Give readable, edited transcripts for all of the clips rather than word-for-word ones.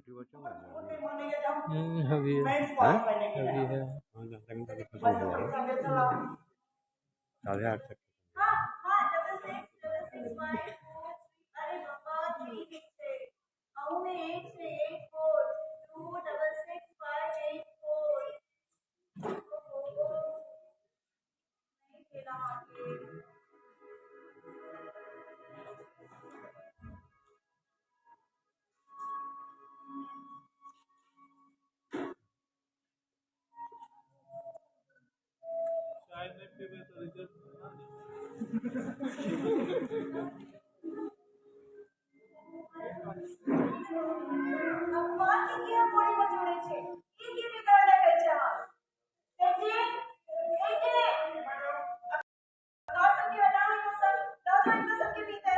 अभी अभी है। 8:30 तक।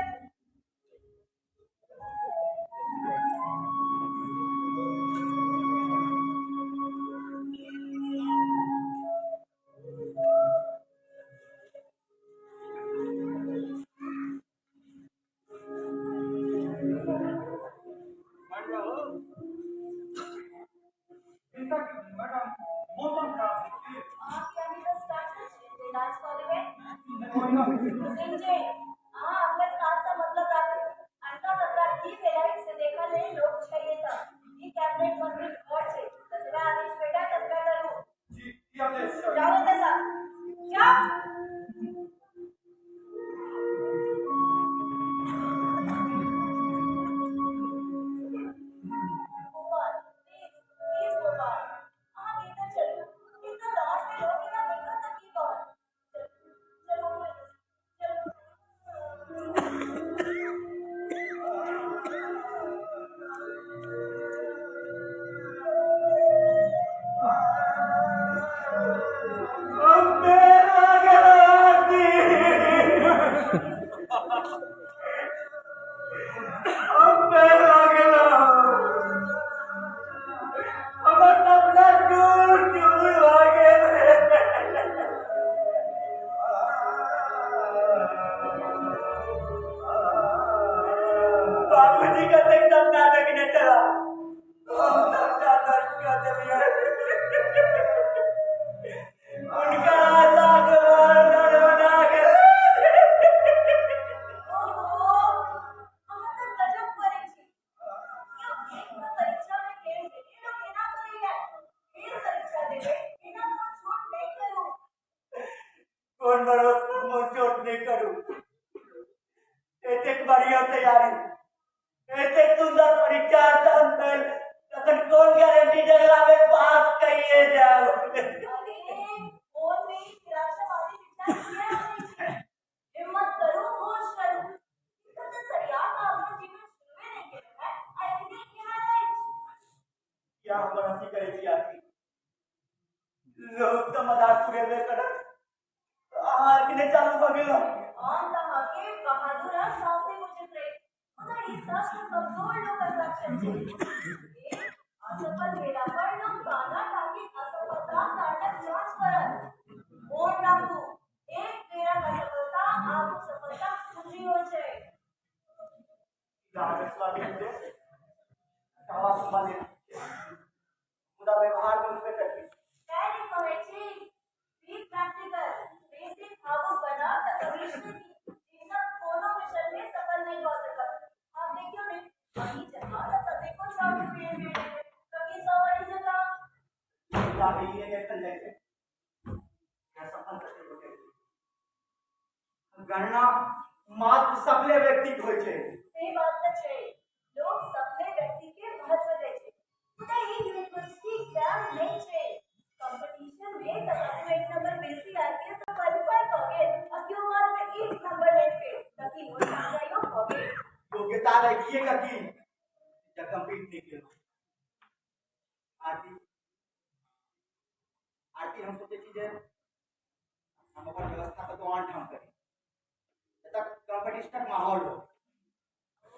गणना मात्र सफले व्यक्ति के होइ छै। से बात त छै, लोग सफले व्यक्ति के महत्व दै छै। मुदा ई यूनिवर्सिटी एग्जाम नहि छै। कंपटीशन में त ककरो एक नंबर बेसी आबि गेल त क्वालीफाई भ गेल आ केओ मात्र एक नंबर लेल फेल त की मोन समझाइयो भ गेल। योग्यता रखिए का की जब कम्पीट नहीं केलहुँ। आरती आरती हम सोचै छी जे हम अपन व्यवस्था कतौ आन ठाम करी, एतऽ कॉम्पिटिशनक माहौल हो। ओ,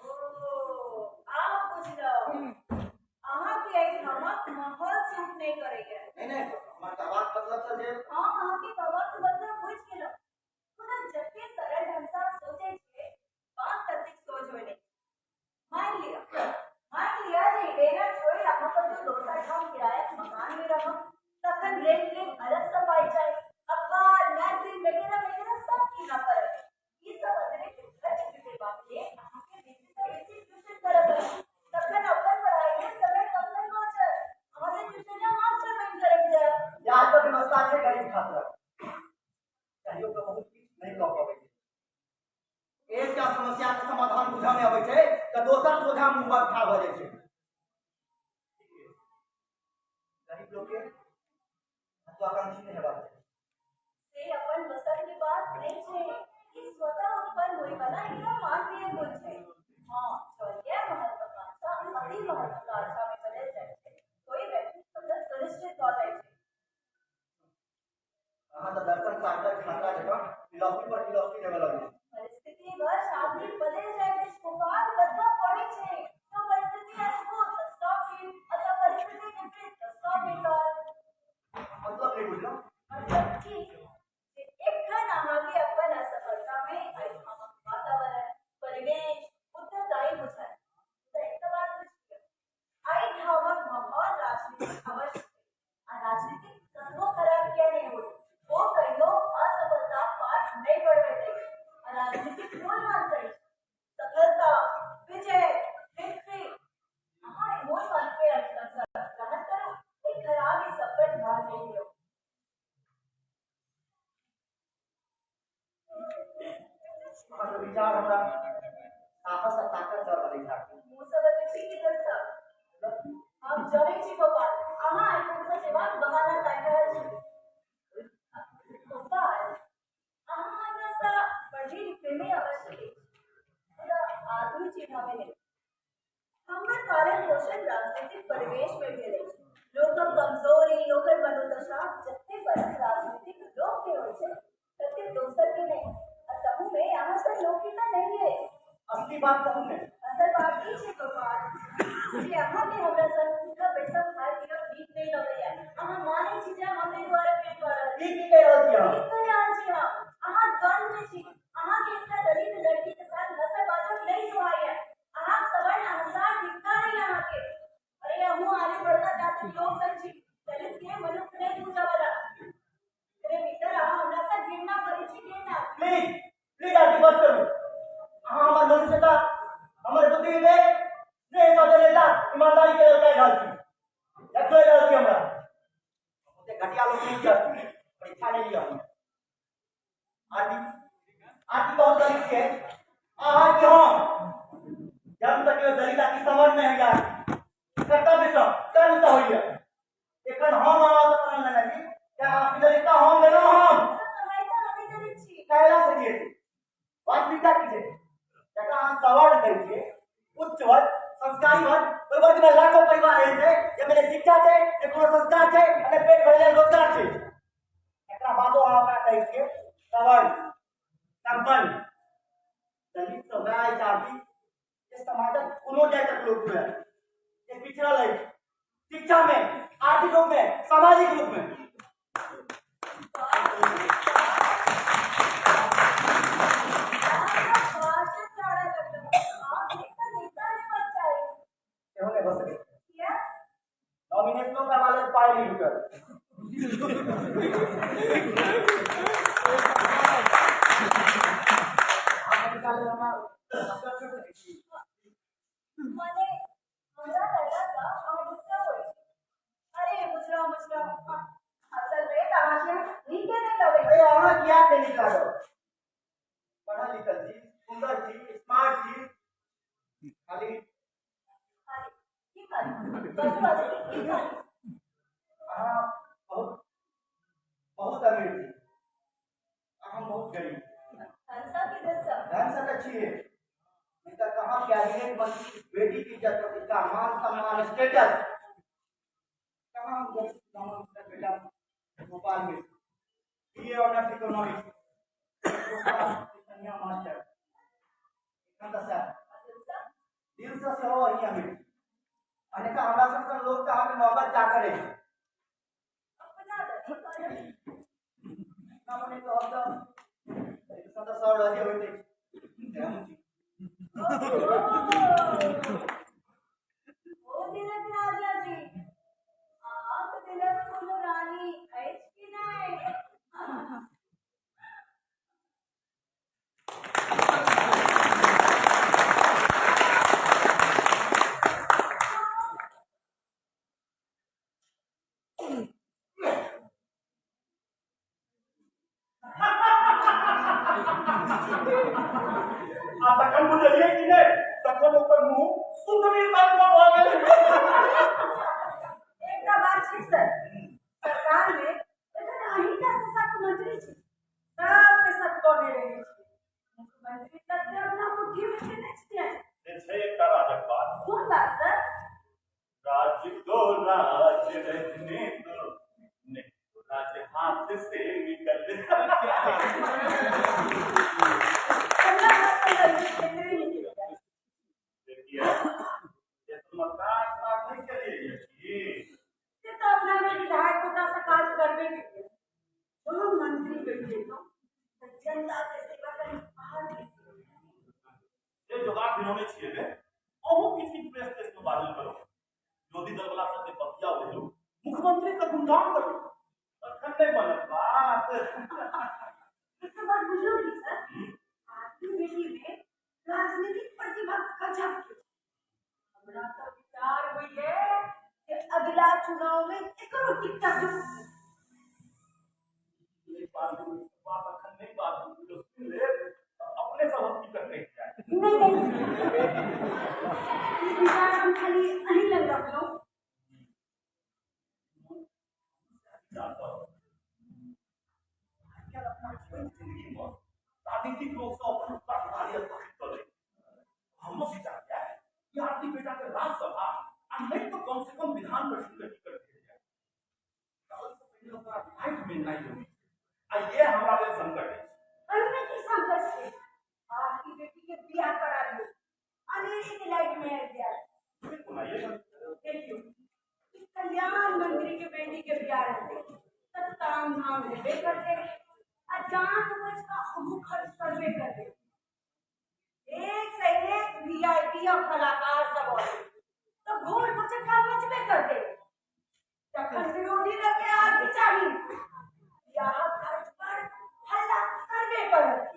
आब बुझलहुँ, अहाँके एहिठामक माहौल सूट नहि करैए। नहि नहि, हमर कहबाक मतलब छल जे हँ, अहाँके कहबाक मतलब बुझि गेलहुँ, मुदा जते सरल ढंगसँ सोचै छियै बात ततेक सोझ होइ नहि। मानि लिअ जे एना छोड़ि छात्र चाहियो कऽ बहुत किछु नहि कऽ पबै छै। एकटा समस्याके समाधान बुझऽमे अबै छै तऽ दोसर सोझा मुँह पर ठाढ़ भऽ जाइ छै। गरीब लोकके महत्वाकांक्षी नहि हेबाक चाही। से अपन बसक के बात नहि छै, ई स्वतः उत्पन्न होय वाला एकटा मानवीय गुण छै। हँ, जँ यैह महत्वाकांक्षा अति महत्वाकांक्षा मे बदलि जाइत छै, कोई व्यक्ति सफल सुनिश्चित भऽ जाइ छै। अहाँ तऽ दर्शन शास्त्रक छात्रा जकाँ फिलॉसफी पर फिलॉसफी देबऽ लगै छी। परिस्थितिवश आदमी बदलि जाइत अछि गोपाल, बदलऽ पड़ै छै। जँ परिस्थिति अनुकूल तऽ सब दिन आ जँ परिस्थिति विपरीत तऽ सब बेकार। मतलब नहि बुझलहुँ। मतलब ई जे एखन अहाँके अपन असफलतामे एहिठामक वातावरण, परिवेश उत्तरदायी बुझायल। मुदा एकटा बात बुझि लिअ, एहिठामक माहौल राजनीतिक अवश्य छै आ राजनीतिक कतबो खराब किया नहि होइ, ओ कहियो असफलताक पाठ नहि पढ़बैत अछि आ राजनीतिक मूल मंत्र अछि सफलता, विजय, विक्ट्री। अहाँ एहि मूल मंत्रके ग्रहण करू, ई खराब ई सब पर ध्यान नहि दियौ। अहाँके विचार हमरा साहस आ ताकत दऽ रहल अछि। मुँहसँ बजै छी कि दिलसँ? हम जनै छी गोपाल, अहाँ एहिठामसँ जेबाक बहाना ताकि रहल छी। गोपाल, अहाँ हमरासँ पढ़ने लिखने अवश्य छी, मुदा आदमी चिन्हऽमे नहि। हमर पालन पोषण राजनीतिक परिवेश मे भेल अछि। लोकक कमजोरी, ओकर मनोदशा जते फरक राजनीतिक लोक के होइ छै, तते दोसर के नहि। आ तहू मे अहाँ सन लोक के तऽ नहिये। असली बात कहू ने। असल बात ई छै गोपाल, जे अहाँके हमरा संग उठब बैसब खायब पीयब नीक नहि लगैया। अहाँ मानै छी जे हम एहि दुआरे प्रेम कऽ रहल छी। ई की कहि रहल छी अहाँ? ठीक कहि रहल छी हम। अहाँ द्वंद्व मे छी। अहाँके एकटा दलित लड़की के साथ हँसब बाजब नहि सोहाइया। अहाँक सवर्ण अहंकार धिक्कार अइ अहाँके। अरे अहूँ आरे बड़का जातिक लोक सन छी। दलित के मनुक्ख नहि बूझऽ वाला। अरे मित्र, अहाँ हमरा सँ घृणा करै छी, घृणा। प्लीज प्लीज आरती, बस करू। अहाँ हमर मनुष्यता, हमर बुद्धि विवेक, स्नेह, सौजन्यता, ईमानदारी के लेल कहि रहल छी, देखि रहल छी। हमरा ओते घटिया लोक नहि छी, परीक्षा नहि लिअ। आरती, आरती, बहुत दलित के अहाँ कि हम जन्म तक केओ दलित आ कि सवर्ण नहि होइया, कर्तव्य सँ, कर्म सँ होइया। एखन हम अहाँ तऽ प्रण लेने छी जे अहाँ दलितता हम लेलहुँ हम तऽ हमे दलित छी। कैला से की हेतै? वास्तविकता की छै? जकरा अहाँ सवर्ण कहै छियै, उच्च वर्ग, संस्कारी वर्ग, ओहि वर्गमे लाखो परिवार एहन छै जाहिमे ने शिक्षा छै, ने कोनो संस्कार छै आ ने पेट भरै लेल रोजगार छै। एकरा बादो अहाँ ओकरा कहै छियै सवर्ण, सम्पन्न। दलित तऽ वएह अछि आदमी जे समाजक कोनो जातिक लोक हुए, जे पिछड़ल अछि शिक्षामे, आर्थिक रूपमे, सामाजिक रूपमे। भाषण चढ़ऽ लगलहुँ। आब एकटा नेता हेबाक चाही। सेहो नहि भऽ सकै। किया? नॉमिनेशनो करबा लेल पाइ नहि जुटल। अहाँ निकालै हमरा असगर छोड़ि सकै छी? मने हमरा रहलासँ अहाँ डिस्टर्ब होइ छी? अरे बुझलहुँ बुझलहुँ। असल मे तऽ अहाँके नीके नहि लगै। अरे अहाँ किया नहि नीक लागल? पढ़ल लिखल छी, सुन्दर छी, स्मार्ट छी, खाली खाली की? खाली बाजू, बाजू, की खाली? अहाँ बहुत बहुत अमीर छी आ हम बहुत गरीब। धनसँ कि दिलसँ? धन से तऽ छियै, नहीं तऽ कहाँ कैबिनेट मंत्री बेटी की इज्जत, प्रतिष्ठा, मान सम्मान, स्टेटस कहाँ? हम गरीब ब्राह्मण का बेटा Gopal Mishra, BA honours economics, कन्या मास्टर, एखन तऽ सएह। दिलसँ? दिलसँ सेहो अहीं अमीर छी। अन्यथा हमरा सब सन लोक तऽ अहाँके नौकर चाकर अछि। अपना दलित कहलहुँ। अपना मने कहब तऽ दिलसँ तऽ सब रजे होइत अछि, से हमहूँ छी। ओ दिलक राजा जी, अहाँक दिलक कोनो रानी अछि कि नहि? आ तखन बुझलियै कि नहि, तखन ओकर मुँह सुतरी सन भऽ गेलै। एकटा बात छै सर, सरकार में एखन अहींटा सशक्त मंत्री छी, सबके सब कहने रहै छी। मुख्यमंत्री तक के अपना मुट्ठी में केने छियै। से छै एकटा राजक बात। कोन बात सर? राज को राज रहने दो, नहीं तो राज हाथ से निकल। हमरा बात पर लड़की केंद्रीय निकलि जाय। देखिए, ये तुम काज साथ नहीं करिए की। से तऽ अपना में विधायक कोटा से काज करबे केलियै। जहन मंत्री बनि गेलहुँ तऽ जनता के सेवा करी बाहर के। से जोगाड़ भिनौने छियै बे, अहूँ किछु किछु प्रेस प्रेस में बाजल करू, विरोधी दल वाला सबके बतिया उधेलू, मुख्यमंत्री के गुणगान करू, तखन नहि बनत बात। एकटा बात बुझलहुँ की सर, आरती बेटी में राजनीतिक प्रतिभा गजब के छै। हमरा तऽ विचार होइए जे अगिला चुनाव में एकरो टिकट जरूर। नहि बाजू, बात अखन नहि बाजू, जो सुनि लेब तऽ अपने सबहक टिकट कटि जायत। नहि नहि, ई विचार हम खाली अहीं लग रखलहुँ। विचार करू। आइ-काल्हि अपना जीवन जिंदगी में राजनीतिक लोक सब अपन उत्तराधिकारी स्थापित कऽ लै। हमरो विचार यऽ कि आरती बेटा के राज्यसभा आ नहि तऽ कम से कम विधान परिषद के टिकट भेट जाय। ओहिसँ पहिने ओकरा लाइफ में नहि जरूरी छै आ ये हमरा लेल संकट अछि। एहिमे की संकट छै? आरती बेटी के बियाह करा लियौ, अनेरे के लाइफ में आबि जायत। से कोना ये? देखियौ, ई कल्याण मंत्री के बेटी के बियाह रहतै तऽ ताम झाम हेबे करतै आ जान बच कऽ अहूँ खर्च करबे करबै। एक से एक वीआईपी आ कलाकार सब अबै तऽ घोल पचक्का मचबे करतै। तखन विरोधी दल के आर की चाही? बियाहक खर्च पर हल्ला करबे करत।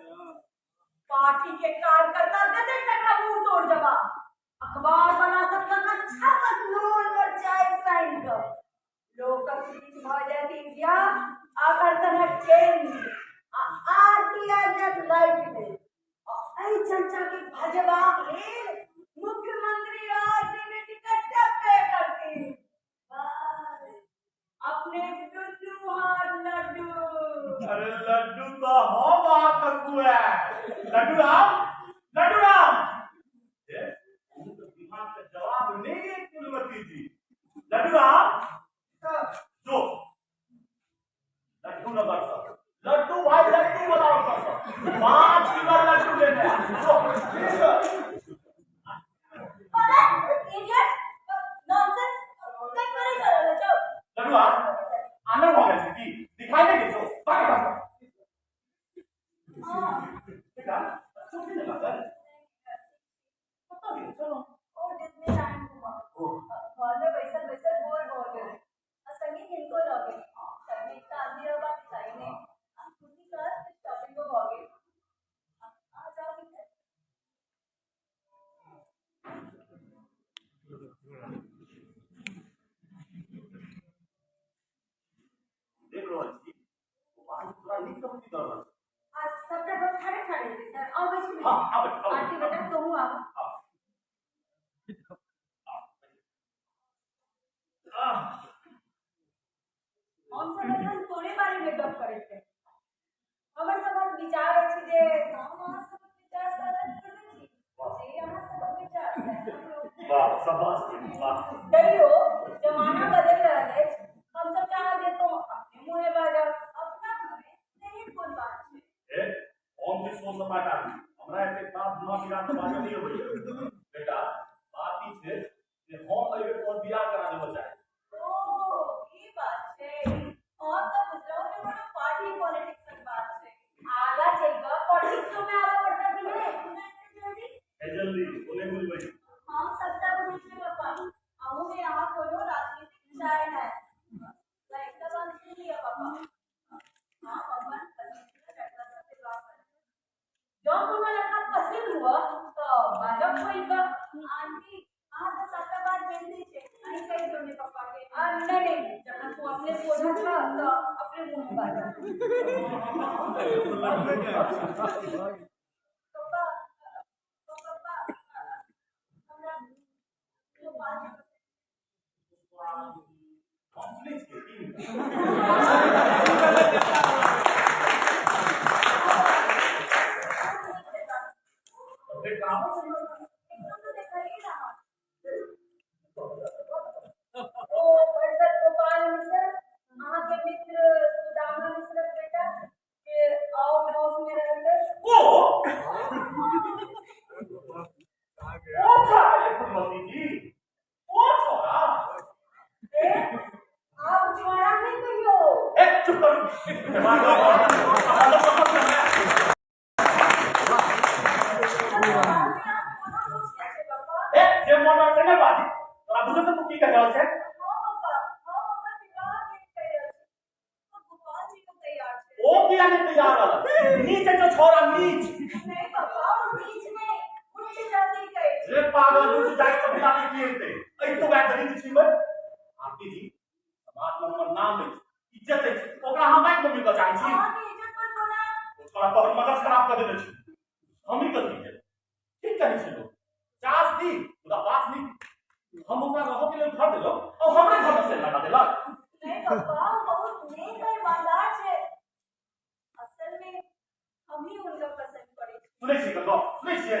पार्टी के कार्यकर्ता देतै तकरा मुंह तोड़ जवाब। अखबार वाला सब तखन छापत नून मिरचाइ सानि कऽ। लोकक बीच भऽ जायत इंडिया आकर्षणक केंद्र आ आरती आबि जायत लाइट में। आ एहि चर्चा के भजबाक लेल मुख्यमंत्री आरती बेटी कटबे करती। बस अपने दुनू हाथ लड्डू। अरे लड्डू तो हम अहाँ खुआए। लड्डू राम, लड्डू राम, ए, अहूँ तऽ दिमाग के जवाब नहि यै कुलवती जी। लड्डू राम, जो लड्डू नगर सब लड्डू भाई लड्डू बनाओ सब 5 किलो लड्डू लेने आ। जो। अरे इडियट, नॉनसेंस, कहीं पर नहीं चला जाओ। लड्डू राम, आनंद भऽ गेल छै की? दिखाई नहि दै छौ? भाग भाग। हाँ। बेटा, चोट नहि लागल? कतऽ गेल छलहुँ? ओ डिज्नीलैंड घुमा। ओ। घर में बैसल बैसल बोर भऽ गेल आ संगे हिनको लऽ गेल। संगे एकटा आदमी रहबाक चाही ने। आ खुशी कर शॉपिंगो भऽ गेल। आ जाओ भीतर। देख रहल छी, गोपाल तोरा नीक नौकरी दऽ रहल छै। आ सबटा गप ठाढ़े ठाढ़े हेतै सर? अबै छी। हँ, आबै आबै। आरती बेटा, तोहूँ आब। आह, हम सब एखन तोरे बारे में गप करैत रही। हमर सबक विचार अछि जे हम अहाँ सबक विचार से अलग थोड़े छी। जे अहाँ सबक विचार सएह हमरो। वाह, शाबाश बेटी, वाह। तैयो जमाना बदलि रहल अछि। हम सब चाहब जे तों अपने मुँहे बाजब। अपना मुँहे तेहन कोन बात छै? ए, हम छी सोन सपाट आदमी, हमरा एते बात घुमा फिरा के बाजऽ नहि अबैया। बेटा, बात ई छै जे हम एहि बेर तोहर बियाह करा देबऽ चाहै छी। ओ, ई बात छै। हम तऽ बुझलहुँ जे कोनो पार्टी पॉलिटिक्सक बात छै। आगा चलि कऽ पॉलिटिक्सो में आबऽ पड़तै कि नहि? हमरा एते जल्दी? ए जल्दी, ओ नहि बुझबै। हम सबटा बुझै छियै पापा। अहूँ में अहाँ कोनो राजनीतिक चाय है। एकटा बात सुनि लिअ पापा। हम अपन पसन्दीदा लड़का से विवाह करब। जँ कोनो लड़का पसंद हुअ तऽ बाजब खोलि कऽ। आंटी, अहाँ तऽ सबटा बात जानिते छियै। अहीं कहि दियौ ने पप्पा के। आ नहि नहि, जखन तू अपने सोझा छह तऽ अपने मुँहे बाजब। पप्पा, हम सुनै छियै की? फेर कहाँ छै? एकदम तो देखलियै ना हम। ओ भरत गोपाल मिश्र, अहाँके मित्र सुदामा मिश्रक बेटा के आउट हाउस में रहते। ओ ओ छा फुलमती जी, ओ छोरा। ए, आब छोड़ा नहि कहियौ। ए, चुप करू। गोपाल के अहाँ कोनो दोष नहि छै पापा। ए, जे मन से नहि बाजी। तोरा बुझल त तू की कह रहल छै? हाँ पापा, हम अपन विवाह के कहि रहल छी। तो गोपाल जी को तैयार छै। ओ किया नहि तैयार रहल? नीच है जो छोरा, नीच। नहीं पापा, वो नीच नहीं, उच्च जाति के अछि। रे पागल, उच्च जाति के बिना की हेतै? एहि तो वएह गरीब छी बे। आरती जी, समाज में हमर नाम अछि, इज्जत अछि, ओकरा हम बाइक में मिलऽ चाहै छी। अहाँके इज्जत पर कोना? ओ छोरा तो हमर मगज खराब कऽ देने छै। हम ही गलती केलहुँ। ठीक कहै छै लोक, चास दी मुदा पास नहीं। हम ओकरा रहऽ के लेल घर देलहुँ और हमरे घर में सेल लगा देलक। नहीं पापा, वो बहुत नेक और ईमानदार छै। असल में हम ही उनका पसंद पड़े छी। सुनै छियै कतौ? सुनै छियै?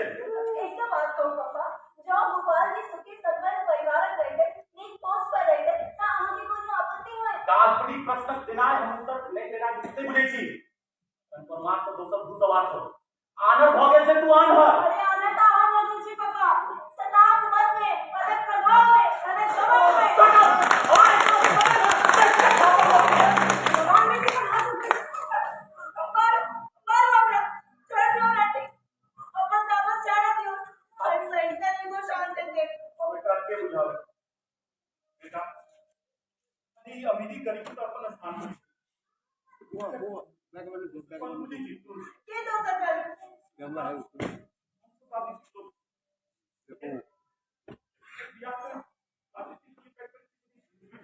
एकटा बात कहू पापा, जँ गोपाल जी सुखी संपन्न परिवारक रहितै, नीक पोस्ट पर रहितै, तऽ अहाँके कोनो आपत्ति होइत? काल्पनिक प्रश्नक देनाइ हम उत्तर नहि देनाइ नहि बुझै छी। तन पर मार पर दोसर भूत सवार छौ। आनर भऽ गेल छै तू, आनर। अरे आनर तऽ अहाँ भऽ गेल छी पापा। सताप मत में, पदक प्रभाव में, पदक गमन में। भगवान बेटी पर हाथ उठे। मारू, मारू हमरा, छोड़ दियौ हमरा ठीक। अपन तामस झाड़ा दियौ। और सहिता एगो शांत देब। हम एकरा के बुझाबै? बेटा, ई अमीरी गरीबी तऽ अपन स्थान पर छै। अपन बुझै छी तू। के दोसर बारी?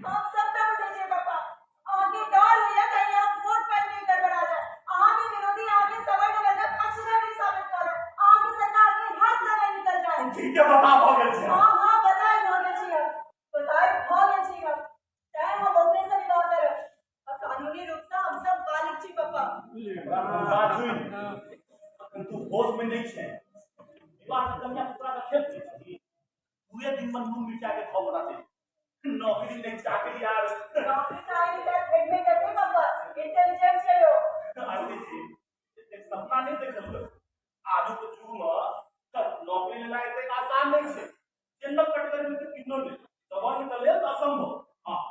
हम सबटा बुझै छियै पापा। अहाँके डर होइया कहीं अहाँके वोट बैंक नहि गड़बड़ा जाय। अहाँके विरोधी अहाँके सवर्ण वर्गक पक्षधर साबित करत। अहाँके सत्ता अहाँके हाथ से नहि निकल जाय। ठीक है, बता भऽ गेल छै। हाँ हाँ, बताइ भऽ गेल छी हम, बताइ भऽ गेल छी हम। तैं हम ओकरे से विवाह करब आ कानूनी रूप से हम सब बालिग छी पापा। हमरा बात सुन, अखन तू होश में नहीं छै। विवाह के कन्या पुत्रा का खेल छै। पूरे दिन में नून मिर्चा के खाओ बनाते, नौकरी नहीं चाकरी यार। नौकरी चाही तऽ भेटबे करतै पापा, इंटेलिजेंट छै ओ। आरती जी, एतेक सपना नहीं देखल। आजुक युग में तऽ नौकरी लेनाइ एतेक आसान नहीं छै। जनरल कैटेगरी में तऽ किन्नो नहीं, सवर्ण के लेल तऽ असंभव। हाँ,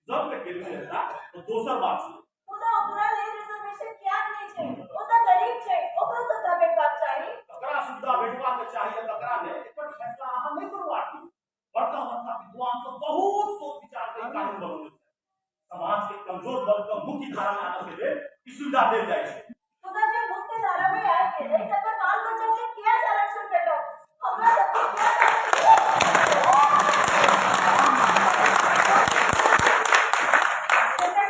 रिजर्व कैटेगरी में लेता तो दोसर बात छै। मुदा ओकरा लेल रिजर्वेशन कियाक नहि छै? ओ तऽ गरीब छै, ओकरो सुविधा भेटबाक चाही। ककरा सुविधा भेटबाक चाही आ ककरा नहि, एकर फैसला अहाँ नहि करू आरती। बड़का बड़का विद्वान सब बहुत सोच विचार के ई कानून बनौने छै। समाज के कमजोर वर्ग के मुख्य धारा में आनऽ के लेल ई सुविधा देल जाइ छै। मुदा जे मुख्य धारा में आबि गेलै तकर बाल बच्चा के किया संरक्षण भेटत? हमरा सबके किया संरक्षण भेटत?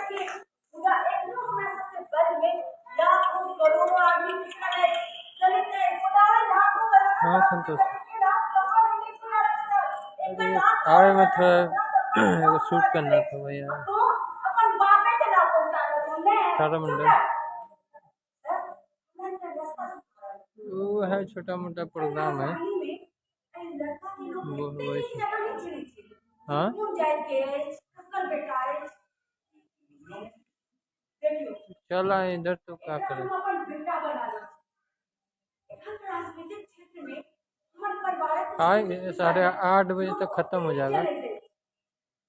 ठीक, मुदा एखनो हमरा सबके वर्ग में लाखों करोड़ों आदमी पिछड़ल अछि, दलित अछि। मुदा ओहि लाखों करोड़ों हाँ, संतोष। दलित के लाभ कहाँ भेटै छै आरक्षण? एकर अरे लाभ आवे में थोड़ा हमरा सबके एगो शूट करना अछि। था भैया। तू अपन बापे के लाभ पहुंचा रहल ने? सारा चुप मंडल। रह। हमरा एकटा रास्ता सुझा रहल। वो है, छोटा मोटा प्रोग्राम है। राजधानी में एहि लड़का के लोग वो एते वही नीक जकाँ नहि चिन्है छै। हाँ। कोन जाति के अछि, ककर बेटा अछि। देखियौ, चल आए इधर तो क्या एकरा करें। हम अपन बेटा बना लै छी। एखन राजनीतिक क्षेत्र में हमर परिवारक आएंगे, 8:30 बजे तक खत्म हो जाएगा।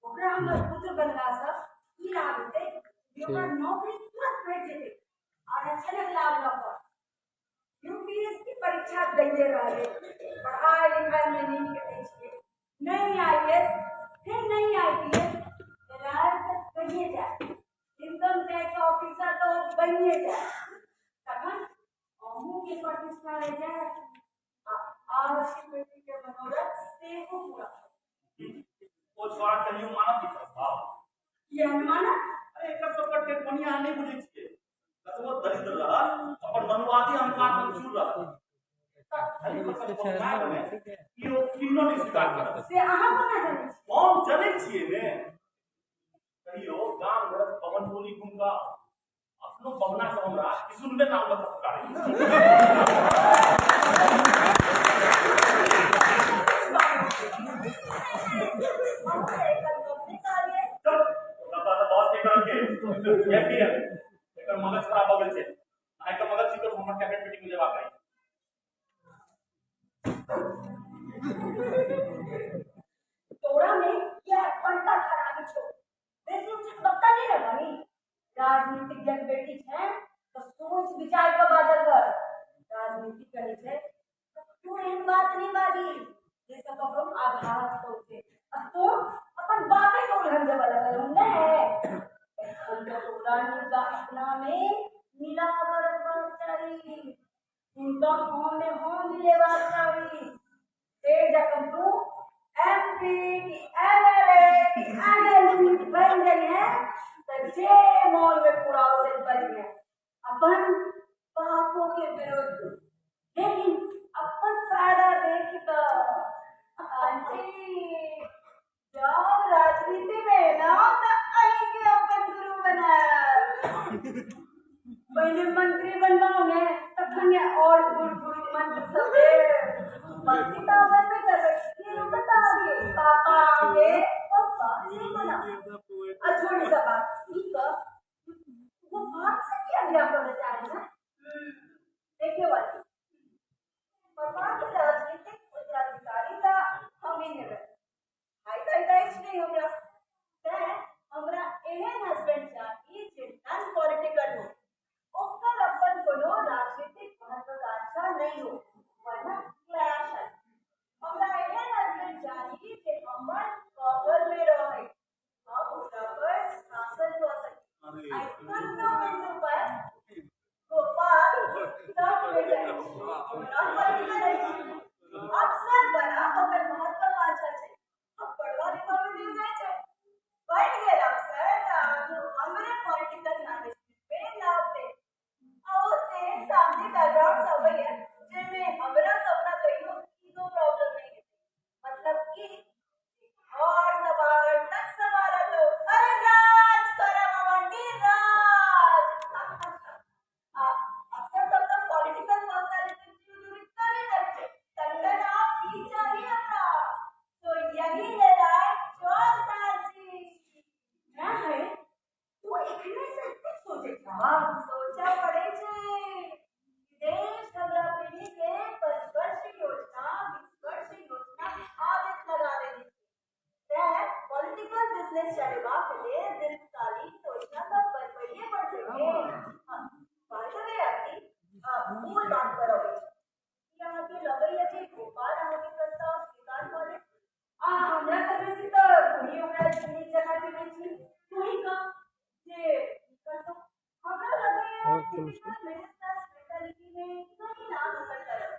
ओकरा हमर पुत्र बनलासँ ई लाभ हेतै जे ओकरा ठीक। नौकरी तुरंत भेट जेतै, आरक्षणक लाभ लऽ कऽ यूपीएससी परीक्षा दैए रहलै, पढ़ाइ लिखाइमे नीक अछि। नहि आईएएस, फिर नहीं आईपीएस, लायक तऽ बनिए जाए, इनकम टैक्स ऑफिसर तऽ ओ बनिए जाए। तखन अहूँके प्रतिष्ठा रहि जायत आ आरक्षित बेटीके मनोरथ सेहो पूरा होयत। ओ छोरा कहियो मानत ई प्रस्ताव? किया नहि मानत? अरे, एकर सबके टेकपनी अहाँ नहि बुझै छियै। कतबो दरिद्र रहत, अपन मनुवादी अहंकार में चूर रहत, धनी फसल पहुँचा देने ई ओ किन्नो नहि स्वीकार करत। से अहाँ कोना जनै छी? हम जनै छियै ने। कहियो गाम घरक पवन टोली घुम कऽ अपनो पवना से हमरा किशुनबे नाम लऽ कऽ पुकारै। अहूँ तऽ एखन गप नहि कहलियै। चल, ओकरा तऽ बहस नहि करऽ के। ये किरण, एकर मगज खराब भऽ गेल छै। अहाँ एकर मगज ठीक करू, हमरा कैबिनेट मीटिंग मे जेबाक अछि। तोरा में यह बड़का खराबी छौ, बेसी उचित वक्ता नहीं ना बनी। राजनीतिज्ञ बेटी छै तो सोच विचार के बाजल कर। राजनीति करै छै तो तू एहन बात नहीं बाजी जैसे ककरो आघात पहुंचे। आ तू अपन बाते के उलहन देबऽ लगल हूँ ने। एखन तो तोरा हिनका अपना में मिलाव रखबाक चाही, हुनका हाँ में हाँ मिलेबाक चाही। फेर जखन तू एमपी की एमएलए की एमएलसी बन गई है तो जे मॉल में पुराव से बन गए अपन पापों के विरुद्ध, लेकिन अपन फायदा देख कर। आंटी जब राजनीति में ना तो अहीं के अपन गुरु बनाया। पहले मंत्री बनवाओ ने तखन ये और गुरु गुरु मंत्र सब दे। मंत्री तो बनबे करबै, ये लोग बताओगे पापा के पप्पा से बना। आ छोड़ सब बात, ठीक है वो बात से क्या ब्याह करना चाह रहे ना। देखियो बात, पापा के राजनीतिक उत्तराधिकारी ता हम ही हेबै। हाई ताई ताई नहि हमरा, तें हमरा एहन हस्बैंड चाही जे नॉन पॉलिटिकल हो, ओकर अपन कोनो राजनीतिक महत्वाकांक्षा नहीं हो, वरना क्लैश है। हमरा एहन हस्बैंड चाही जे हमर पावर में रहे, हम ओकरा पर शासन कऽ सकी। आई कोनो बिंदु पर गोपाल तक में जाइ छी, नॉन पॉलिटिकल अछि, अफसर बना ओकर महत्वाकांक्षा छै। अब पढ़वा लिखवा में नहीं जाइ छै, बढ़ गेल अफसर तऽ आगू हमरे पॉलिटिकल मैनेजमेंट में लाभ दे। और ते फैमिली बैकग्राउंड से अबैया जाहिमे हमरा सपना कहियो ईगो प्रॉब्लम नहीं हेतै। मतलब कि घर सवारल तक सवारल हो, अरे राज करब आंटी राज। आ अफसर सब तऽ पॉलिटिकल पर्सनालिटी करे करै छै, तखन आप की चाही हमरा। तो यही है राय 4 साल जी। ना है तू एखने से एतेक सोचै छह? सोचऽ पड़ै छै। देश हमरा पीढ़ी के पंचवर्ष योजना, 20 वर्ष योजना के आदत लगा देने छै। तें पॉलिटिकल बिजनेस चलेबाक लेल दीर्घकालीन योजना तऽ बनबैये पड़तै ने। बाय the way आरती, मूल बात पर अबै छी। की अहाँके लगैया जे गोपाल अहाँके प्रस्ताव स्वीकार कऽ लेत? आ हमरा सब बेसी तऽ तूही ओकरा नीक जकाँ चिन्है छी। तूही कह जे की करतौ। हमरा लगैया और चलो। टिपिकल मिडिल क्लास मेंटालिटी में कहीं ना नौकर करत।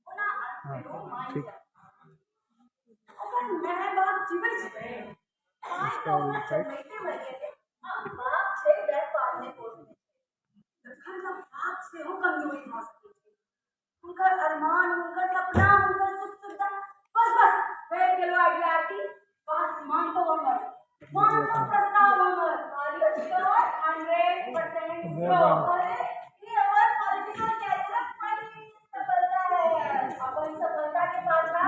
ओना हाँ, अंत में ओ मानि ठीक। जायत। ओकर माय बाप जीबै छै? माय इसका तऽ ओकरा वाली साइड। जन्मैते मरि गेलै आ बाप छै व्यापार मे पोसने छै। तखन तऽ बाप सेहो कमजोरी भऽ सकै छै। हुनकर अरमान, हुनकर सपना, हुनकर सुख सुविधा, बस बस भेट गेलो आइडिया। आरती, बात मानतो हमर, मानतो प्रस्ताव हमर। 100%। मेहरबानी। अरे ये हमर पॉलिटिकल कैरियर पहिल सफलता है। अपन सफलता के पाछा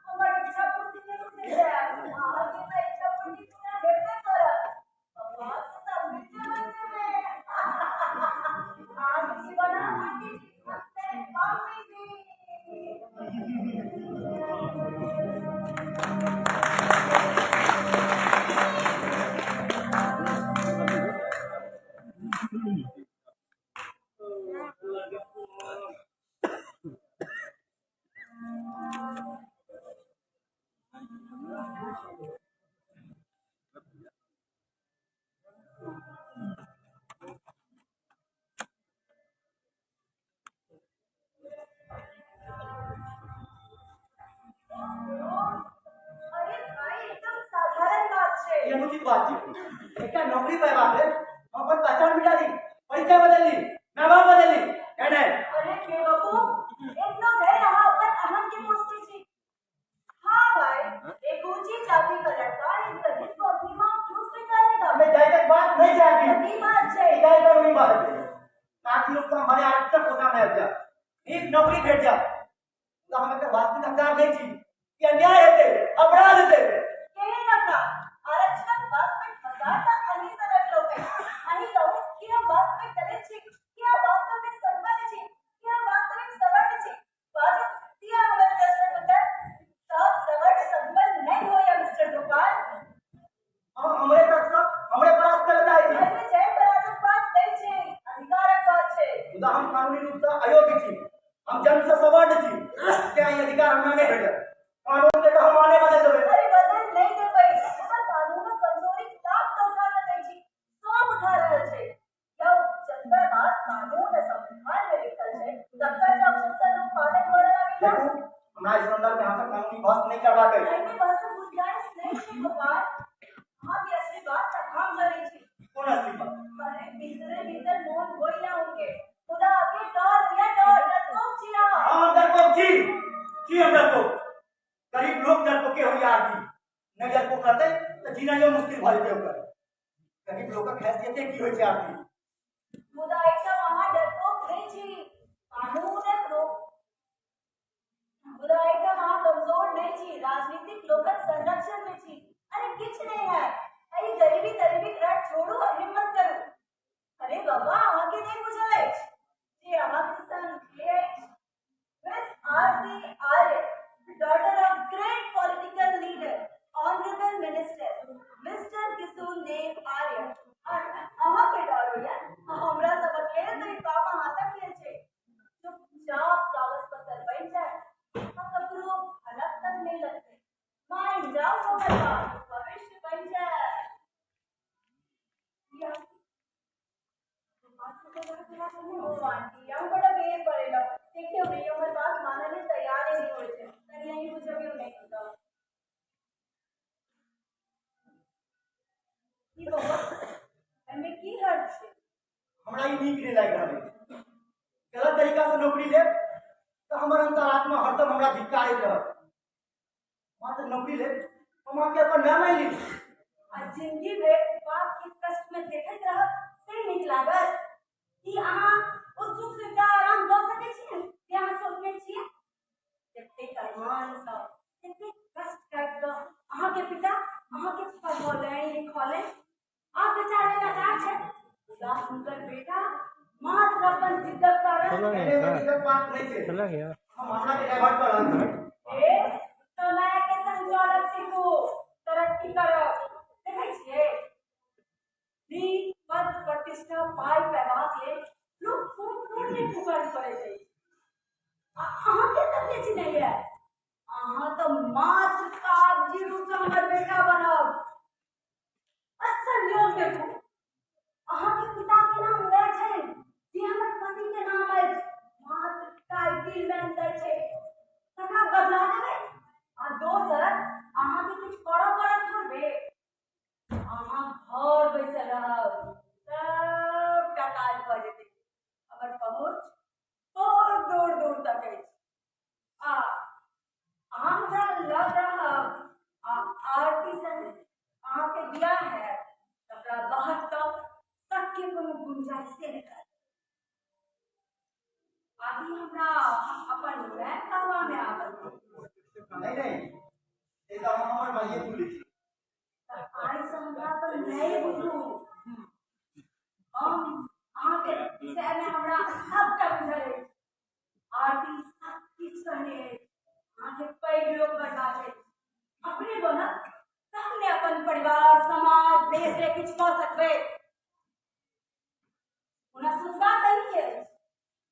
हमर इच्छा पूर्ति जरूर भेल जायत। अहाँके तऽ इच्छा पूर्ति पूरा हेबे करत। भगवान से सब मिलते बच्चे में अहाँ जी बना आंटी जी, मम्मी जी। अरे भाई, एकदम साधारण बात छै। ई अनुचित बात छै। एकटा नौकरी पायबाक लेल हम अपन पहचान मिटा दी, परिचय बदल ली, माय बाप बदल ली, नहीं नहीं। अरे बेवकूफ, एतनो धरि अहाँ अपन अहम के पोसने छी। हाँ भाई, एक ऊंची जाति का लड़का एक गरीब को अपनी माँ क्यों स्वीकारेगा? हमें जायका हम भने आरक्षण कोटा मे आबि जायब, नीक नौकरी भेट जायत, मुदा हम एकर वास्तविक हकदार नहि छी। ई अन्याय हेतै, अपराध हेतै। केहन अपराध? आरक्षणक वास्तविक हकदार तऽ अहीं सनक लोक अछि। अहीं कहू कि हम वास्तविक दलित छी? की हम वास्तवमे संपन्न छी? की हम वास्तविक सवर्ण छी? बाजू, दिअ हमर प्रश्नक उत्तर। सब सवर्ण संपन्न नहि होइए मिस्टर गोपाल। अहाँ हमरे तकसँ हमरे परास्त करऽ चाहै छी। एहिमे जय पराजयक बात नहि छै, अधिकारक बात छै। मुदा हम कानूनी रूपसँ अयोग्य छी, हम जन्मसँ सवर्ण छी, तेँ ई अधिकार हमरा नहि भेटत। कानूनके तऽ हम माने बदलि देबै। अरे बदल नहि देबै, मुदा कानूनक कमजोरीक लाभ तऽ उठा सकै छी, सब उठा रहल छै। यौ, जतबे बात कानून आ संविधानमे लिखल छै, तकर जे अक्षरशः लोक पालन करऽ लागै देखू, हमरा एहि संदर्भमे अहाँसँ कानूनी बहस नहि करबाक अछि। एहिमे बहसक गुंजाइश नहि छै गोपाल। अहाँके असली बात तऽ हम जनै छी। कोन असली बात? अरे भीतरे भीतर मोन होइला हुनके, मुदा अभी डर होइया, डर, डरपोक छी अहाँ। हँ, हम डरपोक छी, छी हम डरपोक। गरीब लोक डरपोके होइया आदमी। नहि डरपोक रहतै तऽ जीनाइयो मुश्किल भऽ जेतै ओकर। गरीब लोकक हैसियते की होइ छै आदमी। मुदा एहिठाम अहाँ डरपोक नहि छी, कानूनक रोक। मुदा एहिठाम अहाँ कमजोर नहि छी, राजनीतिक लोकक संरक्षण मे छी। अरे किछु नहि हैत। एहि गरीबी तरीबीक रट छोड़ू आ हिम्मत करू। अरे बाबा, अहाँके नहि बुझल अछि जे अहाँके संग के अछि? Miss Aarti Arya, daughter of great political leader, honorable minister, Mr. Kisun Dev Arya. और अहाँके डर होइया? हमरा सबक लेल तऽ ई बामा हाथक खेल छै। चुपचाप कागज पत्तर बनि जाय आ ककरो भनक तक नहि लगतै। मानि जाउ हमर बात, भविष्य बनि जाय। ओ आंटी, हम बड़ा बेर पड़ेला। देखियौ ने, हमर बात मानय लेल तैयारे नहि होइ छै। कनि अहीं बुझबियौ ने हुनका। की बौआ, एहिमे की हर्ज छै? हमरा ई नीक नहि लागि रहल अछि। गलत तरीकासँ नौकरी लेब तऽ हमर अंतरात्मा हरदम हमरा धिक्कारैत रहत। मात्र नौकरी लेल हम अहाँके अपन माय मानि ली। आ जिंदगी भरि बाप के कष्ट में देखैत रहब से नीक लागत? की अहाँ ओ सुख सुविधा आराम दऽ सकै छियै जे अहाँ सोचने छियै? जतेक अरमानसँ, जतेक कष्ट काटि कऽ अहाँके पिता अहाँके पढ़ौलनि लिखौलनि, आब बेचारा लाचार छथि, मुदा हुनकर बेटा मात्र अपन जिद्दक कारण। चला गया एहिमे सर, दिक्कत बात नहि छै। चला गया। हम मामलाके डाइवर्ट कऽ रहल छी। ए, समय के संग चलब सीखू, तरक्की करब। देखै छियै, नीक पद प्रतिष्ठा पाइ पेबाक लेल लोक कोन कोन नहि कुकर्म करैत अछि। आ अहाँके तऽ के चिन्हैया? अहाँ तऽ मात्र कागजी रूपसँ हमर बेटा बनब। आ संयोग देखू, अहाँके पिताके नाम वएह छै जे हमर पतिके नाम अछि। मात्र टाइटिलमे अन्तर छै, तकरा बदला देबै। आ दोसर, अहाँके किछु करऽ पड़त थोड़बे। अहाँ घर बैसल रहब, सबटा काज भऽ जेतै। हमर पहुँच बहुत दूर दूर तक अछि। आ अहाँ हमरा लग रहब आ आरती संग अहाँके बियाह हैत, तकरा बाद तऽ सबके कोनो गुंजाइशे नहि करत। अभी हमरा अपन माय कहबामे आबत। नहि नहि, से तऽ अहाँ हमर माइए बुझै छी। तऽ आइसँ हमरा अपन माये बुझू। हम अहाँके विषयमे हमरा सबटा बुझल अछि। आरती सब किछु कहने अछि। अहाँके पैघ लोक बनबाक अछि, अपने बनब तहन ने अपन परिवार, समाज, देश लेल किछु कऽ सकबै। ओना सोचबाक अहीँके अछि,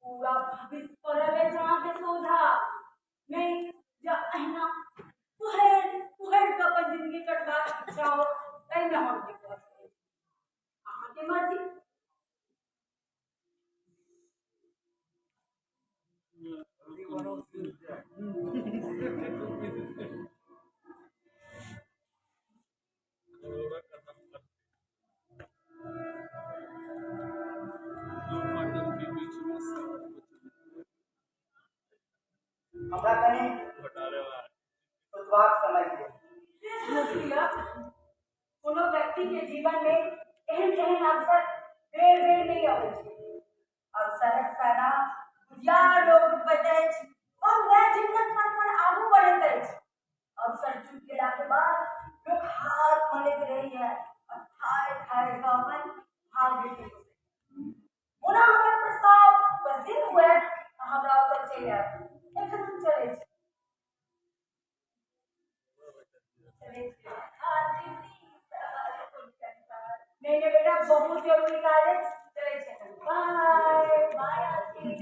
पूरा भविष्य पड़ल अछि अहाँके सोझा। नहि जँ अहिना कुहरि कुहरि कऽ अपन जिंदगी कटबाक इच्छा हो, ताहिमे हम की कऽ सकै छी? अहाँके मर्जी। हमरा कनि सोचबाक समय दिअ। से सोच लिअ। कोनो व्यक्ति के जीवन में एहन एहन अवसर बेर बेर नहि अबै छै। अवसरक फायदा फायदा बुधियार लोक उठबैत अछि और वएह जीवनक पथ पर आगू बढ़ैत अछि। अवसर चूक गेला के बाद लोक हाथ मलैत रहैया और थाहि थाहि कऽ अपन भाग्य के दोषैत। ओना हमर प्रस्ताव पसिन हुए तऽ हमरा ओतऽ चलि आयब। एखन हम चलै छी। चलै छी। नहि नहि बेटा, बहुत जरूरी काज अछि, चलै छी एखन। बाय बाय आरती।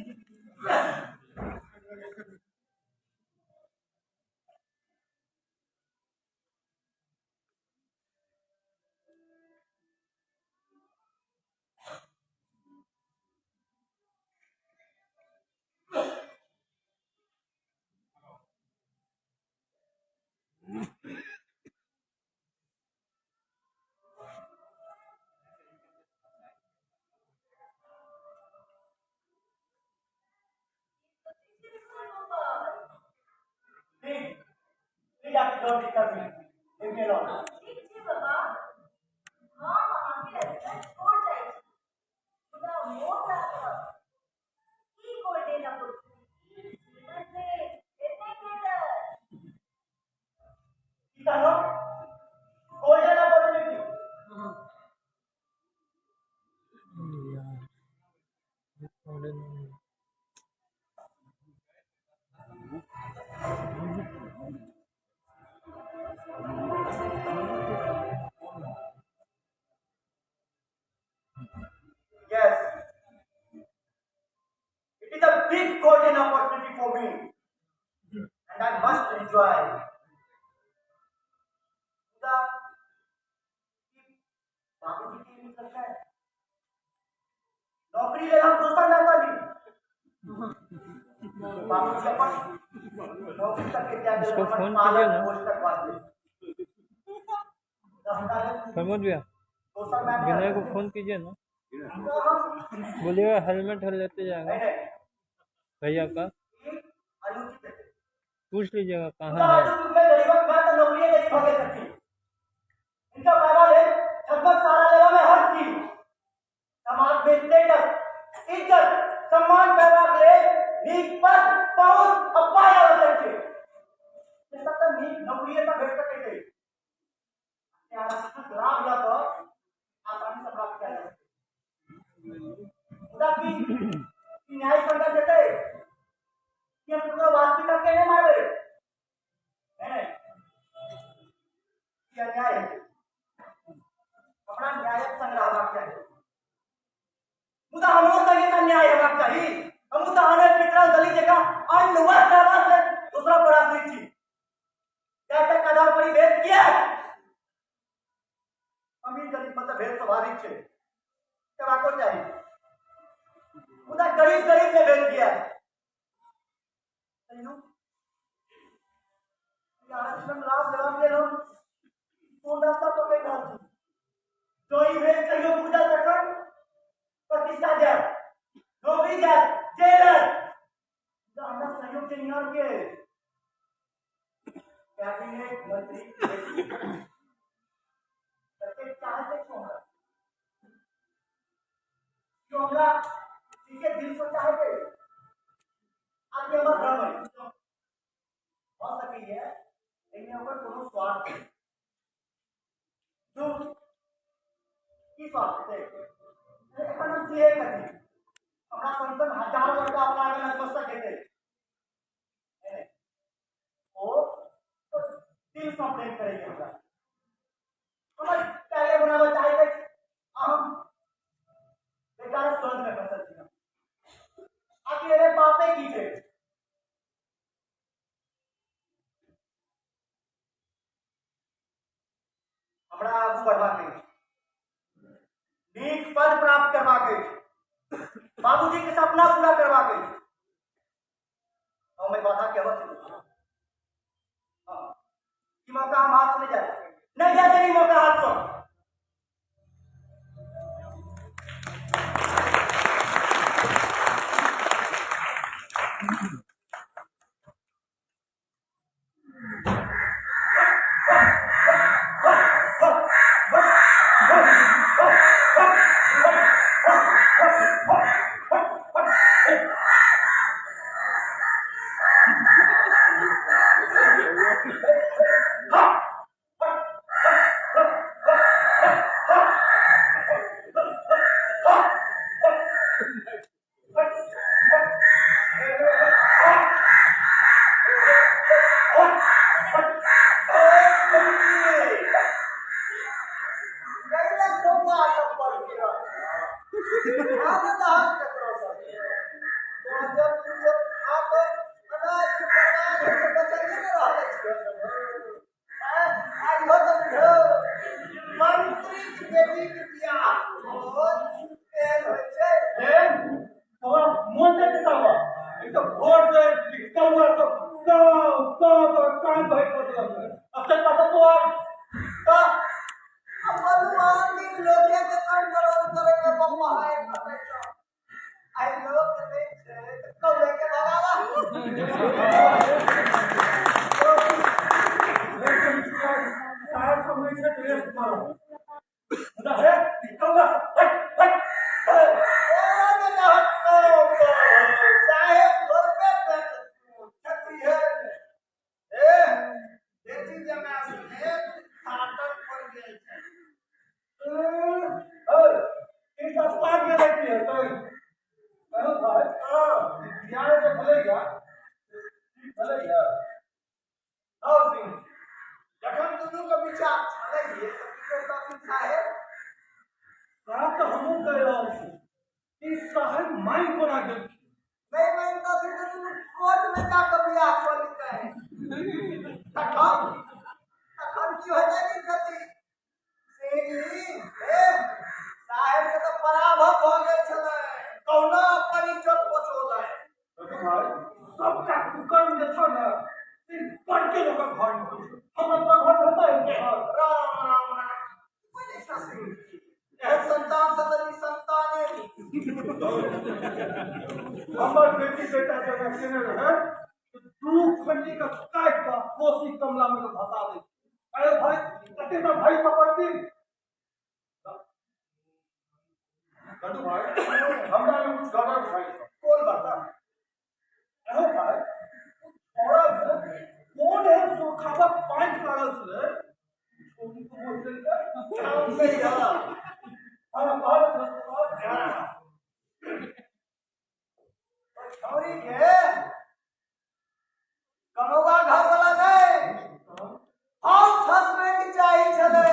Please, please Aarti, don't disturb me. Leave me alone. ठीक छै बाबा, हम अहाँके रास्ता छोड़ जाइ छी, मुदा मोन राखब, ई गोल्डन अपॉर्चुनिटी जीवन मे एते भेटत। की कहलहुँ? Golden opportunity. यार, golden। Yes. It is a big golden opportunity for me, and I must enjoy. मुदा ई बाबूजी के मतलब है नौकरी लेल हम दोसर ना करी। बाबूजी अपन नौकरी तक के त्याग इसको देलक हमर फोन पालन कीजिए ना। पोषणक वास्ते। तऽ हमरा लेल प्रमोद भैया, दोसर मायने विनय को फोन कीजिए ना। तऽ हम बोलिएगा हेलमेट लेते जाएगा नहीं नहीं, भैया का। ई अनुचित है। पूछ लीजिएगा मुदा कहाँ है। आजुक युग में गरीबक माय तऽ नौकरिये गरीब भऽ गेल छथिन। हिनका पाबा लेल छद्मक सहारा लेबा में हर्ज की? समाज में स्टेटस, इज्जत, सम्मान पेबाक लेल नीक पद, पहुंच आ पाइ आवश्यक छै। से सब तऽ नीक नौकरिये सँ भेट सकैत अछि। से आरक्षणक लाभ लऽ कऽ आसानी सँ प्राप्त कयल जा सकैत अछि। मुदा की ई न्याय संगत हेतै? की हम ककरो वास्तविक हक के नहि मारबै? नहि नहि, ई अन्याय हेतै। हमरा न्यायक संग रहबाक चाही। मुदा हमरो संगे तऽ अन्याय हेबाक चाही। हमहूँ तऽ आने पिछड़ल दलित जकाँ अन्न वस्त्र आवास लेल दोसरा पर आश्रित छी। जातिक आधार पर ई भेद किएक? अमीर गरीब मतलब भेद स्वाभाविक छै, हेबाको चाही। मुदा गरीब गरीब मे भेद किएक? तैयो ई आरक्षण लाभ लेबाक लेल हम कोन रास्ता पकड़ि रहल छी? जँ ई भेद कहियो बुझल तखन प्रतिष्ठा जायत, नौकरी जायत, जेल जायत। मुदा हमरा सहयोग देनिहार के? कैबिनेट मंत्री कतेक चाहैत अछि हमरा? क्यों हमरा ठीके दिल सँ चाहैत अछि? आकि हमर भ्रम अछि? भऽ सकैए एहिमे ओकर कोनो स्वार्थ नहि। झूठ, की स्वार्थ हेतै? एखन हम छियै कथी? हमरा सन सन हजारो लड़का अपना आगे नतमस्तक हेतै। नहि नहि, ओ तो दिल सँ प्रेम करैए हमरा, हमर कैरियर बनाबऽ चाहैत अछि आ हम बेकार द्वंद में फंसल छी। आखिर एहिमे बाते की छै? हमरा आगू बढ़बाक अछि, नीक पद प्राप्त करबाक अछि, बाबूजी के सपना पूरा करबाक अछि। हम एहि बाधा के अवश्य दूर। हाँ, ई मौका हम हाथ से नहीं जाए, नहीं जाए ई मौका हाथ से। मन नहि देता एक तो भोर से कौआ सब काव काव और कान भर कर देलक। अब तक पास तो आप तऽ बलुआन दिन लोके के कंट्रोल करे के पप्पा है करै छौ। आइ लोक नहि छै तऽ कौए के भगावा। साहब सब नहि छै तऽ रेस्ट मारो। मुदा हे ई कौआ हट हट। ओ ने हटो साहेब थोड़बे छथि हे। ए बेटी जमा सुने थाटक पड़ गेल छै। ई सस्ता के लड़की है तो कहो भाई। हाँ बियाह जे छलैया ठीक छलैया। हौ सिंह, जखन दुनू के विचार छलैहे तऽ की करतथिन साहेब? सएह तऽ हमहूँ कहि रहल छी ई साहेब मानि कोना गेलखिन? नहि मानितथिन तऽ दुनू कोर्ट में जाकऽ बियाह कऽ लितै। तखन तखन की होतै गति? सिंह ए साहेब के तऽ पराभव भऽ गेल छलै, कहुना अपन इज्जत बचौलै। देखो भाई, सबटा कुकर्म जे छौ ने से बड़के लोकक घर में होइ छै। हम अपना घर में होतै? राम राम राम, बजै छह सिंह? एहन संतान से तऽ संताने नीक। हमर बेटी बेटा जब केने रहै तऽ दू खंडी के काटि कऽ कोसी कमला में के भसा दै। अरे भाई, कते तऽ भाई सपरती। लड्डू भाई, हमरा लग कुछ गड़बड़ बुझाइ छौ। कोन बात? एहो भाई, छोड़ा में कोन एहन सुरखाबक पाँखि लागल छलै छोड़ी को मोहि देलकै? काम नहि हँ। हाँ, कहल छौरी के कनौआ घर वाला नहि, हाउस हस्बैंड चाही छलै।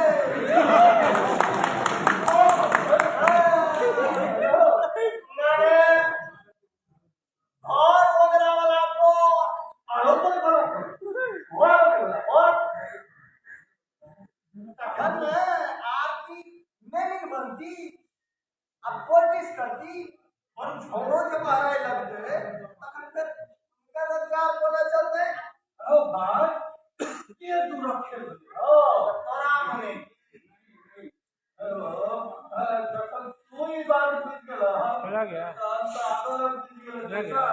माने घर ओगरा वाला बर। आरो कोन वाला घर वाला और तखन ने आरती नहि बनती आ पोलिटिक्स करती और झोरो जे बहराय लगतै तखन फेर हुनकर रोजगार कोना चलतै? ओ भाई, के दूर खेल ओ तोरा मने जखन तू ई बात बुझि गेलह चला गया। तहन तऽ आरो लोक बुझि गेलै। चला गया।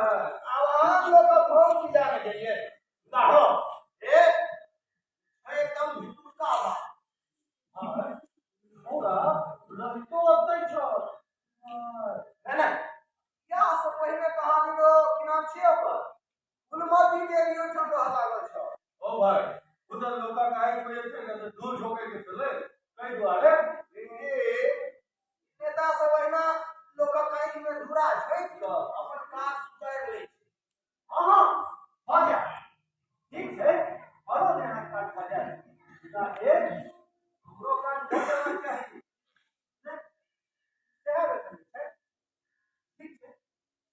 आब आम लोकक हम की जाने गेलियै? हो ए एकदम भितुरका बात। पूरा रहितो ओतै छल। नहि नहि, बियाह से पहिने कहानी रो की नाम छियै ओकर फुलमती देवी ओहिठाम रहऽ लागल छल। ओ भाई, उधर लोकक आँखि में जे छै ने से धूल झोंकै के छलै, ताहि दुआरे। ए नेता सब अहिना लोकक आँखि में धूरा झोंकि कऽ अपन काज सुधारि लै छै। हँ हँ, भऽ जायत। ठीक छै, आरो जे अहाँके काज भऽ जायत। मुदा एक हमरो काज भऽ जेबाक चाही। नहि, सएह वेतन छै। ठीक छै,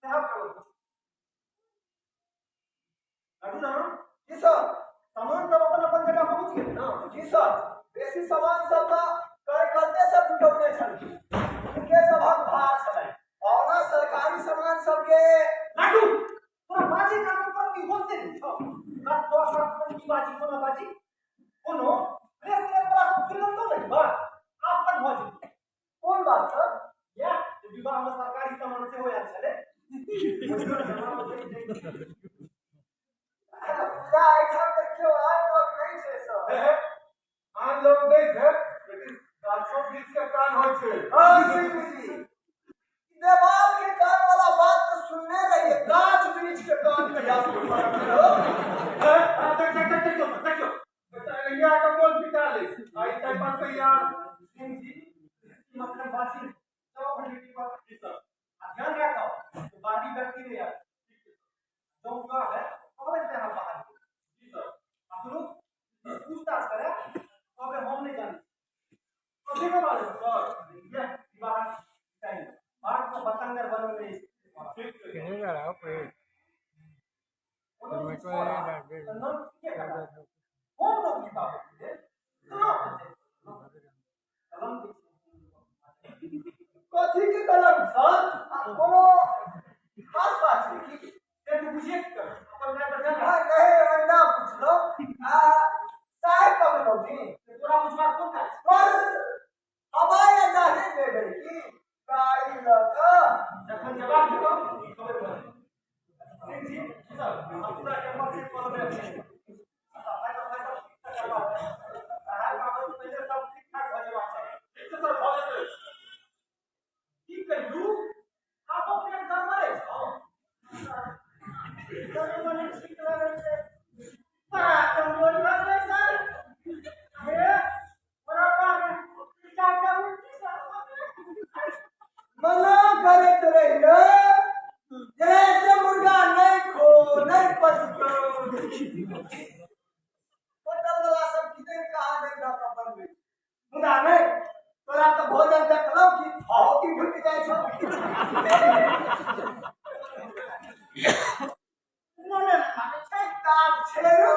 सएह करू। राम जी सर। सामान सब अपन अपन जगह पहुँच गेल ने? जी सर, बेसी सामान सब तऽ कार्यकर्ते सब जुटौने छलखिन, हुनके सभक भार छलै। ओना सरकारी सामान सबके लाडू, तोरा बाजी कानून पर की होश नहि छौ? तोरा साथ की बाजी कोना बाजी? कोनो प्रेस प्रेस वाला सब सुनि लेतौ ने बात, आपन भऽ जेतौ। कोन बात सर? इएह जे विवाह मे सरकारी सामान सेहो आयल छलै। पूजा एहिठाम तऽ केओ आन लोक नहि छै सर। हे, आन लोक नहि छै, लेकिन गाछो वृक्ष के कान होइ छै। हाँ सिंह जी, देवाल के कान वाला बात तऽ सुनने रहिए, गाछ वृक्ष के कान कहिया सुनने हो? हे, देख देख देख देखियौ देखियौ, एनहिये आके मोल पिटा लै आ ई ताहि पर से यार। सिंह जी, मक्खन बासी जाओ अपन ड्यूटी पर। जी सर। आ ध्यान राखब, बाहरी व्यक्ति नहीं आए। जो विवाह है कहबै से अहाँ बाहर। जी सर। आ सुनू, पूछताछ करे कहबै हम नहीं जानी। कथी के बारे में सर? यह विवाह टाइम बात को बतंगर बनने। ठीक छै। कहीं जा रहा हो पेड़? कोनो टोमेटो छोड़ा है, तऽ नाम के करा कोन नौकरी पाबै छै? केना बचै कलम के? कथी के कलम सर? आ कोनो खास बात छै की? से तू बुझिए की कर अपन माय पर जान। हाँ, नहीं, अंडा पुछलो। आ साहेब कब लौटी? तोरा बुझबाक कोन काज? पर हवाई अड्डा नहि जेबै की गाड़ी लऽ कऽ? जखन जवाब देबौ खबर भऽ जेतौ। सिंह जी सर, हम पूरा कैंपस चेक कऽ लेबै। सफाई सफाई सब ठीक ठाक करबाक छै। साहेब आबै से पहिले सब ठीक ठाक भऽ जेबाक चाही। ठीक छै सर, भऽ जेतै। की कहियू, आबो पेट गड़बड़े छौ। गड़बड़ ठीक लगै छै। बड़ा कमजोरी भऽ गेलै सर। हे, बड़ा चारिटा उल्टी सर। मना करैत रहियै जे एते मुर्गा नहि खो, नहि पचतौ। होटल वाला सब किदन कहाँ नहि दऽ कऽ बनबै छै। मुदा नहि, तोरा तऽ भोजन देखलहुँ कि ठहकी घुटि जाइ छौ। मोने नहि मानै छै, ताप छेड़ू।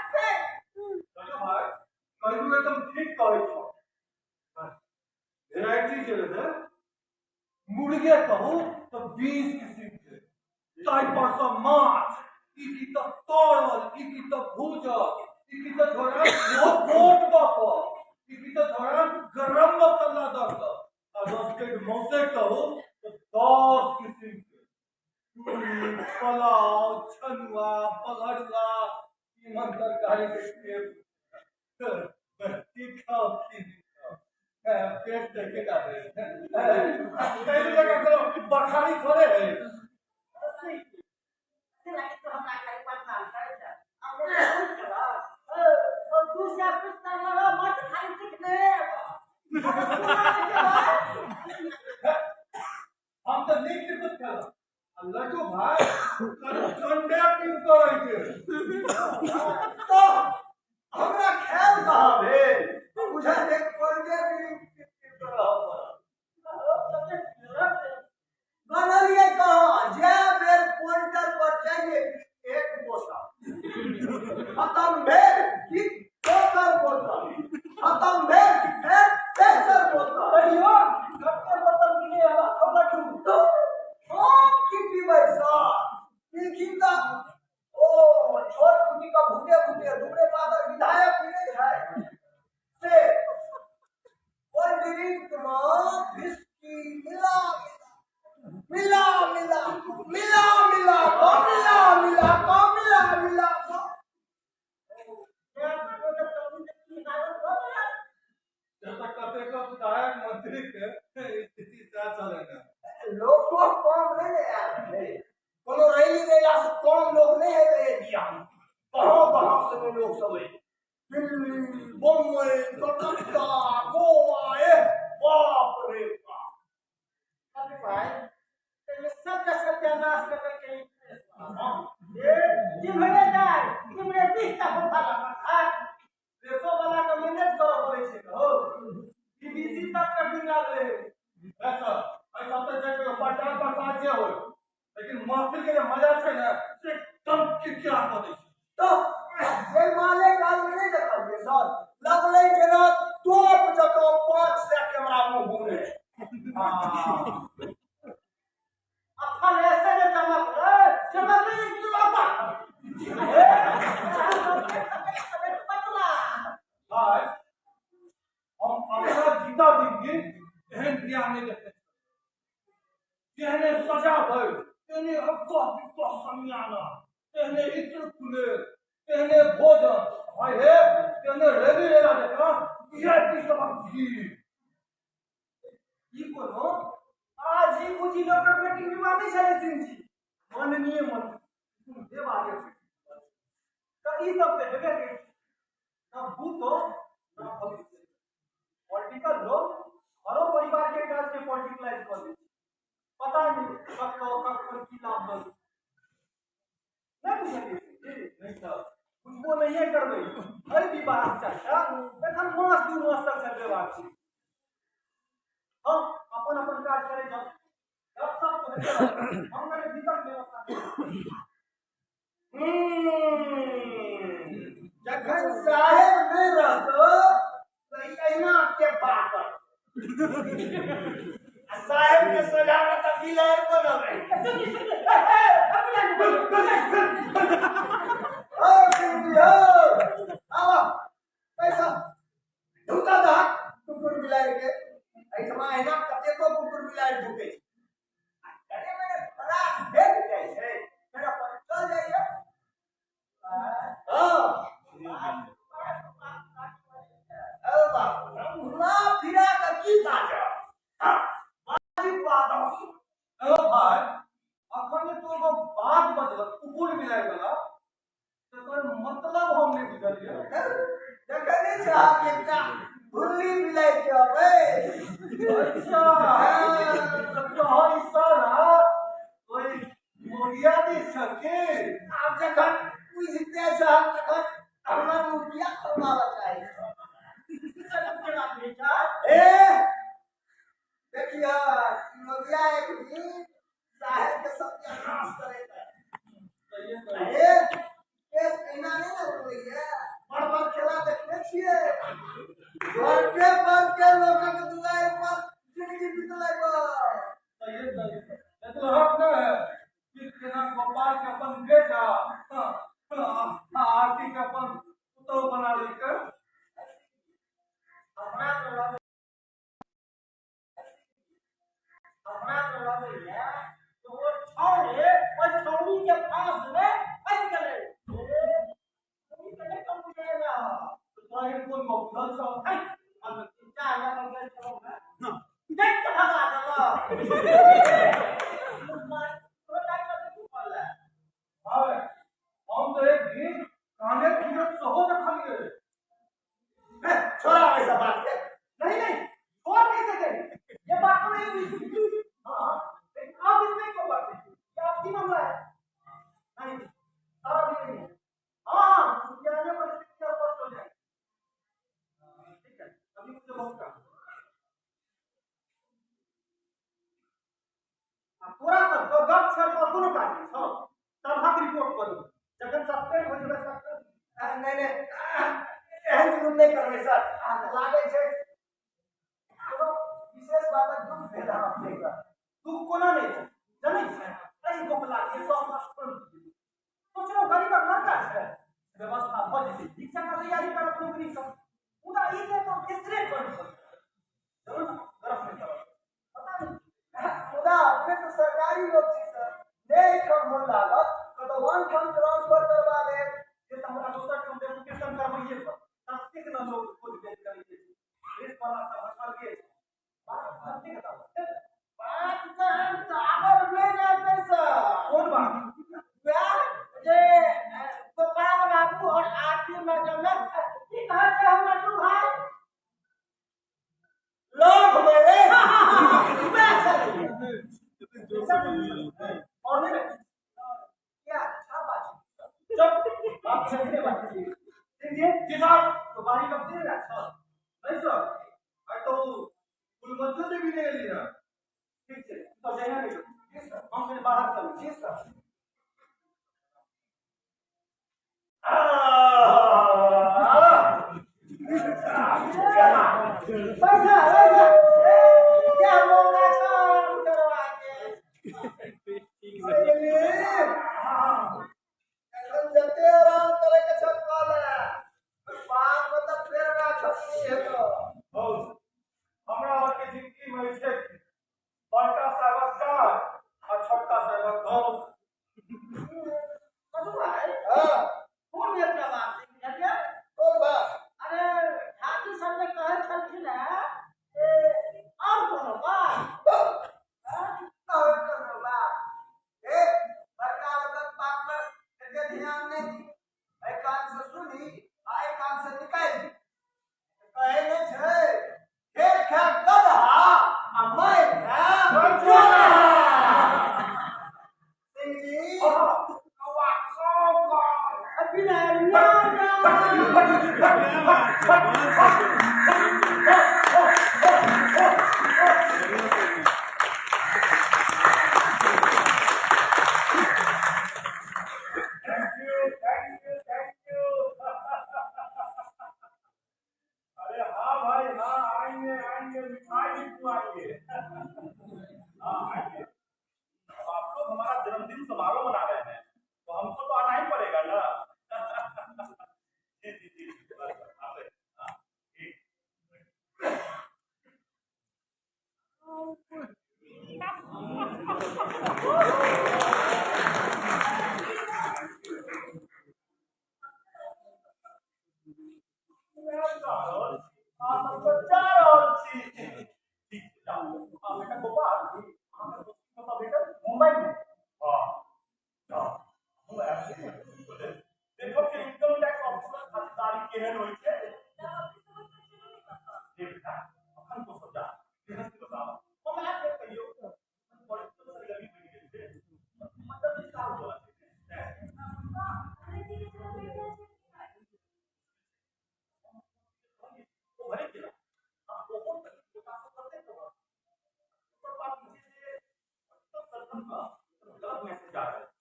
लड्डू भाई, कहलू एकदम ठीक कहै छौ। भेराइटी जे रहै, मुर्गे कहू तऽ 20 किसिम के, ताहि पर सँ माछ, ई की तऽ तरल, ई की तऽ भूजल, ई की तऽ झोरान सेहो गोट दऽ कऽ, ई की तऽ झोरान गरम मसाला दऽ कऽ, आ रोस्टेड मौसे कहू तऽ 10 किसिम के, पूरी, पुलाव, छनुआ, बघरुआ, तीमन तरकारी के खेप। की खाओ की नहि खाओ, पेट देखे का कहीं जगह करो बखारी थोड़े है। हम तऽ नीक निकुत खेलहुँ आ लड्डू भाई कंडे पीन करै के। तऽ हमरा खायल कहाँ भेल? बुझा जे कोल्डे ड्रिंक पीब कऽ रहऽ पड़ल। गनलियै कहाँ? जै बेर काउंटर पर जाइए, एक बोतल खतम भेल कि दोसर बोतल खतम भेल कि फेर तेसर बोतल। कहियो कते बोतल पीने हेबा हौ लड्डू? तऽ हम की पीबै सर? पीलखिन तऽ ओ छोट कुटी कऽ भूते भूते दुबरे पातर विधायक पीने छै से कोल्ड ड्रिंक मे विस्की मिला मिला मिला मिला मिला कऽ मिला मिला कऽ मिला मिला कऽ। जतऽ कतेको विधायक मंत्री के स्थिति सएह छलै ने। लोको कम नहि ने आयल छै। कोनो रैली रैला से कम लोक नहि हेतै एरिया मे। कहाँ कहाँ से ने लोक सब एलै, दिल्ली, बम्बई, कलकत्ता, गोवा, ए बाप रे बाप। सबके सत्यानाश कर के जिम्हरे जाय तिम्हरे 20 टा पंखा लागल छै। प्रेसो वाला के मैनेज करऽ पड़ै छै हो। बीबीसी तक के डिंगा ले। सर, एहि सब तऽ जे प्रचार प्रसार जे होय, लेकिन महफिल के जे मजा छै ने से एकदम किरकिरा कऽ दै छै। तऽ जयमाले काल मे नहि देखलियै सर, लगलै जेना तोप जकाँ 500 कैमरा मुँह घुमले। अखन ऐसे जे चमकलै, चमकलै जे चुलापा पतला। भाई, हम अपना जीता जिंदगी एहन बियाह नहि देखने छी। तेहने सजा भरि, तेहने अक्का बिक्का समियाना, तेहने इत्र फुले, तेहने भोजन, भाई हे, तेहने रैली रेला जकाँ वीआईपी सबक भीड़। ई कोनो आज ही बुझी लोकर बेटी विवाह नहि छलै सिंह जी, माननीय मंत्री हुकुमदेव आर्य। तऽ ई सब तऽ हेबे करै। न भूतो न भविष्य। पॉलिटिकल लोग घरो परिवार के काज के पॉलिटिकलाइज कऽ दै छै। पता नहि कतऽ कखन की लाभ दऽ दै। नहि बुझलियै सिंह जी? नहि सर। बुझबो नहिए करबै। हर विवाह चर्चा एखन मास 2 मास तक चलबेबाक छै। हम अपन अपन काज करै जाउ, गपशप तऽ होइते रहत। हम कनि भीतर व्यवस्था करै। जखन साहेब नहि रहतो तऽ ई अहिना टेपा कर आ साहेब के सोझा मे तऽ बिलाड़ि बनल रही। ओ सिंधी हो, आवा पैसा ढुका दहक कुकुर बिलाड़ि के। एहिठमा अहिना कतेको कुकुर बिलाड़ि ढुकै छै। आ घरे मे फराक भेट जाइ छै, फेर अपन चल जाइए। हँ ओ बाप, घुमा फिरा कऽ की बाजब? हेलो भाई, अखन जे तू एगो बात बजल कुकुर बिलाइ वाला, तकर मतलब हम नहि बुझलियै। देखै नहि छहक एकटा भुल्ली बिलाइ के अबै। अच्छा, तोहर इशारा ओहि मोगिया दिस छ की? आब जखन बुझिते छहक तखन हमर मुँह किया खोलबाबऽ चाही? ए देखियऽ, मोगिया एक दिन साहेब के सत्यानाश करैत है। अरे केस एना नहि ने उड़बैया। बड़ बड़ खेला देखने छियै, बड़के बड़के लोकक दुआरि पर जिंदगी बितलै बा। सहिए सही देखलहक ने कि केना गोपाल के अपन बेटा आ आरती के अपन पुतहु बना लेलकै। हमरा तऽ लगै हमरा तऽ लगैया जे ओ छौड़े ओहि छौड़ी के फांस मे फंसि गेलै। छौड़ी के नहि कम बुझेला। तोरा के कोन गप बुझल छौ? है, हम चाह लऽ कऽ गेल छलहुँ हेँ, देख कऽ भगा देलक। भाय, हम तऽ एक दिन काने खीरत सेहो देखलियै। छोड़ा ऐसा बात के। नहीं नहीं, छोड़ नहीं सके, ये बात तो नहीं हुई। हाँ, लेकिन आप इसमें क्यों बात है? ये आपसी मामला है। नहीं, सारा दिन नहीं है। हाँ, उनके आने पर स्थिति स्पष्ट हो जाएगी। ठीक है, अभी मुझे बहुत काम है। आ तोरा सबके गप छड़ पर कोनो काज नहि छौ। सबहक रिपोर्ट करू, जखन सस्पेंड हो जेबै सस्पेंड। नहि नहि, एहन जुलुम नहि करबै सर। लागै छै कोनो विशेष बातक दुख भेल हँ अपनेके। दुख कोना नहि छै? जनै छै, एहि गोपला के सब सस्पेंड। सोचलहुँ गरीबक लड़का छै, व्यवस्था भऽ जेतै, ठीक जकाँ तैयारी करत नौकरी सब। मुदा ई जे तो स्त्री कर जरूर गरफ नहि करत, पता नहि। मुदा अपने तऽ सरकारी लोक छी सर, नहि एहिठाम मोन लागत कतौ आन ठाम ट्रांसफर करबा देब। जे तऽ हमरा दोसर ठाम डेपुटेशन करबैये पर ततेक ने लोक खोज बेच करै छै, प्रेस वाला सब अलगे छै। बात ततेक ने बात तऽ हम चावल नहि रहतै सर। कोन बात? वएह जे गोपाल बाबू और आरती मैडम में की कहै छै हमर दू भाई लव भेलै। वएह छलै। और नहीं? क्या अच्छा बात छै। चुप, बात सही बात छै। सिंह जी। जी साहब। तो बारी कब से अच्छा? नहीं सर, आइ तो फुलमतियो देवी नहि एली हँ। ठीक छै, तो जहिया नहीं। जी सर। हम कनि बाहर चलू। जी सर। बैठा बैठा, ए क्या मौका छौ आराम करवा के। एखन जते आराम करे के छौ कऽ ले, बाद मे तऽ फेर वएह खटनी हेतौ। हौ, हमरा आरके जिंदगी मे छै बड़का साहेबक काज आ छोटका साहेबक गप। मधु भाई। हाँ। कोन एकटा बात छै, बुझलियै? कोन बात? अरे ठाकुर सब जे कहै छलखिन हेँ जे अहाँ सब तऽ जा रहल छी। ठीक छै, जाउ। आ बेटा गोपाल, अहाँके दोस्ती कतऽ भेटल? मुंबई में। हाँ, जाउ। हमहूँ आयब छी बोले। देखब जे इनकम टैक्स ऑफिसर खातिरदारी केहन होइ छै। तब अपने समझ पर चलू ने पापा। हे बेटा, अखन तो सब जा। गृहस्थी बताओ। हम आयब फेर कहियो। पॉलिटिकल सरगर्मी बनि गेल छै। मतलब विस्तार होबऽ छै। तेँ। पापा, हमरा जी के चलो भेट गेल छै कि नहि? ओ घरे गेला। आ ओहो कनि गोटा सब कते कहत। ओकर बात ई छै जे पॉलिटिकल सर्कल मे गलत मैसेज जा रहल छै।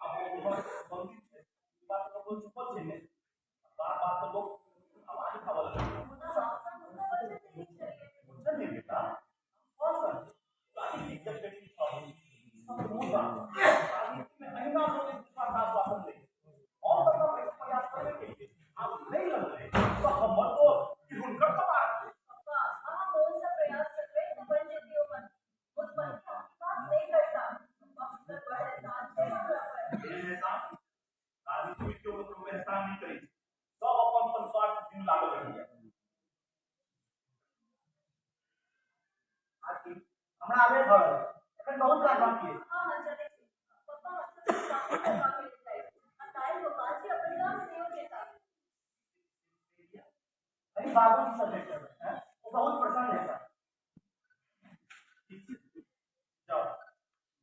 आब ओ हमर बंदी छै, ई बात ककरो छुपल छै नहि। बात बात पर लोक आवाज उठाबऽ लगलै। मुदा हम सब हुनका वचन देने छलियै। बुझल नहि बेटा, कौन राजनीतिक जब बेटी छल, ई सब बहुत बात राजनीति में अहिना लोग एक दूसरा का आश्वासन दै छै। हम तऽ अपना प्रयास करबे केलियै, आब नहि लगलै तऽ हमर दोष कि हुनकर कपार? पापा, अहाँ मोन से प्रयास करबै तऽ बनि जेतै ओ मंत्री। मुख्यमंत्री अहाँके बात नहि करता। पापा, हुनकर बड़ एहसान छै हमरा पर। एहसान राजनीति में केओ ककरो एहसान नहि करै छै। सब अपन अपन स्वार्थ दिन लागल रहैया। आरती, हमरा आबे भऽ रहल अछि। एखन बहुत काज बाकी अछि। हाँ हाँ, चलै छी। पप्पा, हम सब शॉपिंग करबाक लेल जाइ। आ काल्हि गोपाल जी अपन गाम सेहो जेता। अरे बाबूजी से भेंट करबै हैं? ओ बहुत प्रसन्न हेता। ठीक छै, जाउ,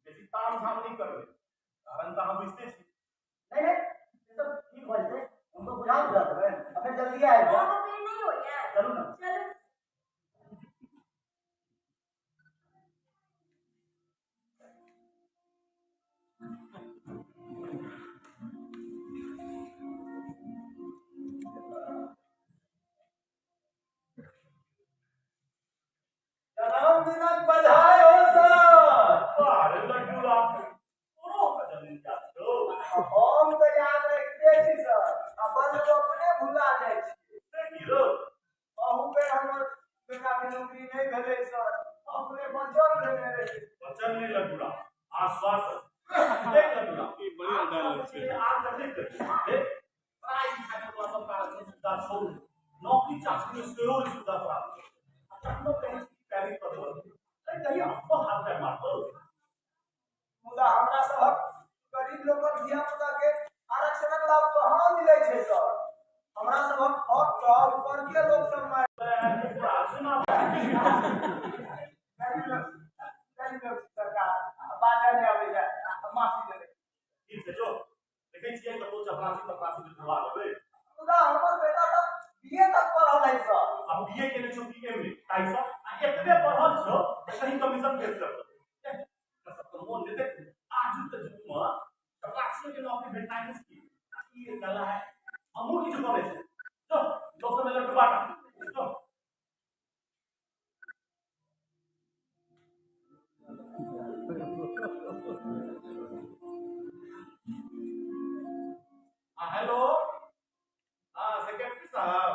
बेसी ताम झाम नहि करबै, कारण तऽ अहाँ बुझिते छी। नहीं नहीं, ई सब ठीक भऽ जेतै। हुनको बुझा बुझा देबै आ फेर जल्दिए आबि गाँव जायब। में पेड़ नहीं होइए। चलू ने। चलू। जन्मदिनक बधाई हो सर। अरे लड्डू राम, तोरो हमरा जन्मदिन याद छौ? हम तऽ याद रखिते छी सर, आ बल्ब अपने भुला जाइ छी। से की रौ? अहू बेर हमर बेटा के नौकरी नहि भेलै सर, अपने बचल देने रही। वचन नहि लड्डू राम, आश्वासन। देख लड्डू राम, ई बढ़िआँ डायलॉग छै। आब कते करी देख, पढ़ाई लिखाई में तोरा सब आरक्षण सुविधा छौ, नौकरी चाकरी में सेहो ई सुविधा प्राप्त छौ। आ तखनो कहै छी पैरी पदो। अरे कहिया अपनो हाथ पैर मारतौ? मुदा हमरा सभक गरीब लोकक धिया पुता के आरक्षणक लाभ कहाँ मिलै छै सर? हमरा सभक हक तऽ ऊपरके लोक सब मारि। सुना। गरीब लोक, गरीब लोक सरकार, बाजऽ नहि अबैया, माफी देबै। ठीक छै, जो देखै छियै कतौ चपरासी तपरासी के धरवा देबै। मुदा हमर बेटा तऽ बीए तक पढ़ल है सर। आ बीए केने छौ कि एमए ताहिसँ? आ एतबे पढ़ल छौ तऽ कहीं कमीशन भेट सकतौ? एकर सबके मोन नहि देख। आजुक के युग मे चपरासियो के नौकरी भेटनाइ मुश्किल। आ ई एक गला है, हमहूँ किछु करै छी। जो लोक सब लड्डू बाटा जो। हाँ हेलो, हाँ सेक्रेटरी साहब।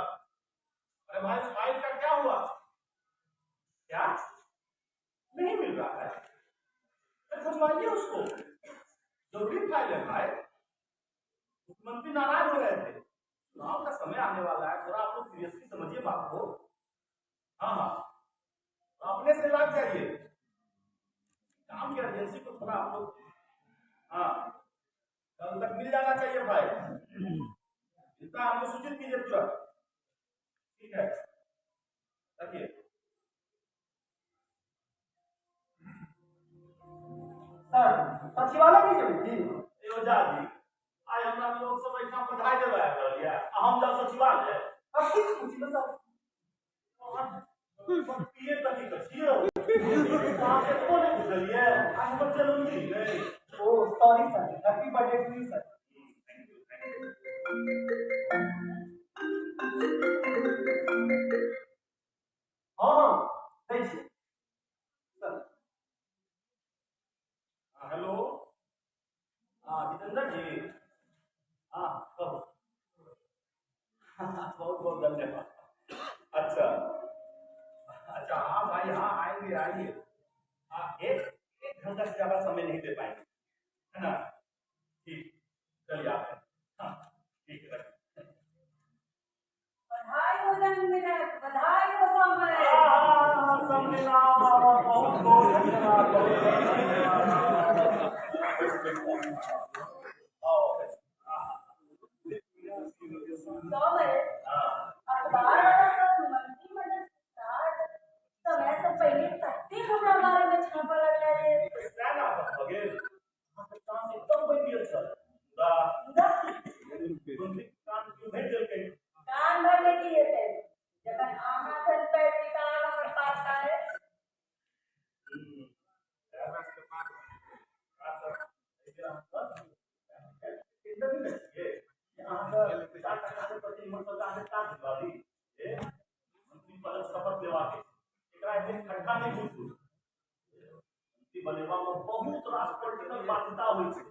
अरे भाई, फाइल का क्या हुआ? क्या नहीं मिल रहा है? अरे खोजवाइए उसको, जरूरी फाइल है भाई। मुख्यमंत्री नाराज हो रहे थे, चुनाव का समय आने वाला है, थोड़ा आप लोग सीरियसली समझिए बात को। हाँ हाँ, अपने से लग जाइए, काम की अर्जेंसी को थोड़ा आप लोग। हाँ, कल तक मिल जाना चाहिए भाई। इतना हमको सूचित कीजिए तुरंत। ठीक है, रखिए। सर, सचिवालय नहि जेबै की? ए ओझा जी, आइ हमरा लोग सब एहिठाम बधाई देबऽ आबि रहल यऽ आ हम जाउ सचिवालय? कथी के पूछी ने सर? पीए कथी के छियौ? अहाँ एतबो नहि बुझलियै आइ हमर जन्मदिन अइ? ओ sorry sir, happy birthday to you sir. Thank you, thank you. हँ हँ, दै छियै सर। हाँ, हेलो, हाँ जितेंद्र जी, हाँ कहो। बहुत बहुत धन्यवाद। अच्छा अच्छा, हाँ भाई, हाँ आएंगे, आइए। आपके 1 घंटा से ज्यादा समय नहीं दे पाएंगे, है ना? ठीक, चलिए आप हैं। हाँ, ठीक है, रखिए। बधाई हो जन्मदिनक, बधाई हो समय। बहुत बहुत धन्यवाद, बहुत बहुत धन्यवाद। आओ। समय, अखबार वाला सब मंत्रिमंडल विस्तार समय से पहिले कते हमरा बारे में छापा लगले रे। सएह ने आफत भऽ गेल। अहाँके चांस एकदम बनि गेल छल, मुदा मुदा मंत्रीक कान केओ भरि देलकै। कान भरले की हेतै, जखन अहाँ सन पैरवीकार हमर पाछा है। सएह बात। एहि बेर अहाँके इंटरव्यू मे छियै जे अहाँके 4 टका के प्रति सरकार से काज दिलवा दी। ए मंत्री पदक शपथ लेबाक अछि, एकरा एते ठट्ठा नहि बुझू। मंत्री बनेबा मे बहुत रास पॉलिटिकल बाध्यता होइ छै।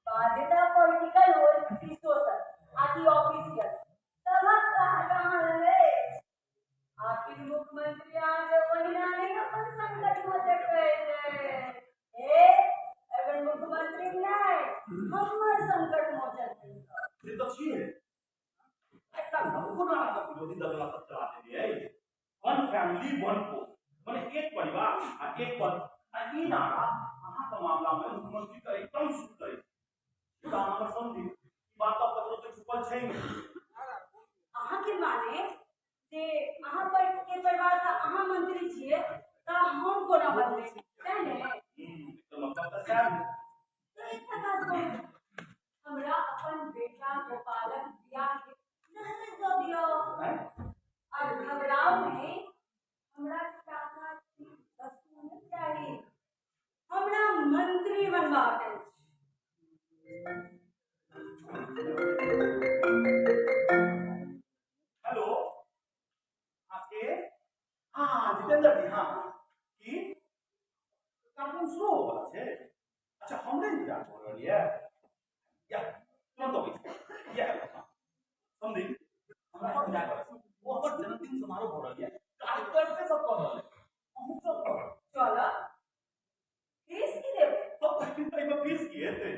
बाध्यता पॉलिटिकल होय कि सोशल आकि ऑफिशियल, सबक कहाँ कहाँ रहे। आखिर मुख्यमंत्री अहाँके ओहिना नहि अपन संकट मोचक कहै छै। ए अगर मुख्यमंत्री नहि, हमर संकट मोचक छै। से तऽ छियै। एकटा नवको नारा विरोधी दल वाला सब चला देने अछि, वन फैमिली वन पोस्ट, माने एक परिवार आ एक पद। आ ई नारा अहाँके मामला मे मुख्यमंत्री के एकदम सूट करै छै। मुदा हमर समझी, ई बात तऽ ककरो से छुपल छै नहि। अहाँके माने जे अहाँ पर के परिवार से अहाँ मंत्री छियै तऽ हम कोना बनबै, सएह ने? एकर मतलब तऽ सएह भेल। तऽ एकटा काज करू, हमरा अपन बेटा गोपालक बियाह के दहेज दऽ दियौ। आँय? और घबराउ नहि, हमरा टाका की वस्तु नहि चाही, हमरा मंत्री बनबाक अछि। हेलो, हाँ, के? हाँ, जितेंद्र जी, हाँ। की कार्यक्रम शुरू होबऽ वाला छै? अच्छा, हमरे इंतजार कऽ रहल यऽ। या तुरंत अबै छी। या हाँ, समझी, हमरा इंतजार करै छी। ओ हमर जन्मदिन समारोह भऽ रहल यऽ, कार्यकर्ते सब कऽ रहल है। अहूँ सब चल, फीस की देबै? सब एहिमे फीस की हेतै?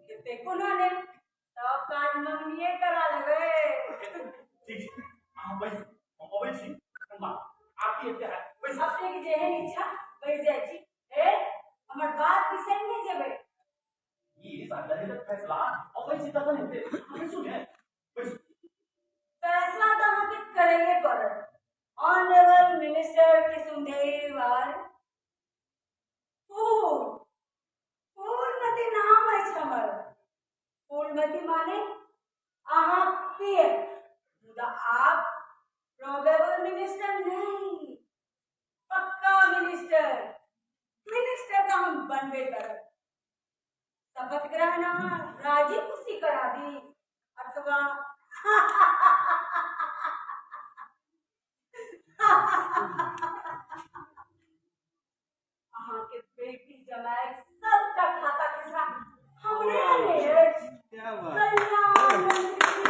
हेतै कोनो नहि, सब काज मंगनिये करा लेबै। ठीक छै, अहाँ बैसू, हम अबै छी। आरती एते हैत, बैसू। अपने के जेहन इच्छा, बैस जाइ छी। ए, हमर बात बिसरि नहि जेबै। ई दहेजक फैसला अबै छी तखन हेतै। अहाँ बैसू ने, बैसू। फैसला तऽ अहाँके करैए पड़त, ऑनरेबल मिनिस्टर किशुनदेव। आर फूल, फूलमती नाम अछि हमर। फूलमती माने अहाँ पिए, मुदा आप प्रोबेबल मिनिस्टर नहीं, पक्का मिनिस्टर। मिनिस्टर तऽ हम बनबे करब। शपथ ग्रहण अहाँ राजी खुशी करा दी अथवा अहाँके बेटी जमाय सबटा खाता खिस्सा हमरे ने अछि। क्या बात! कल्याण मंत्री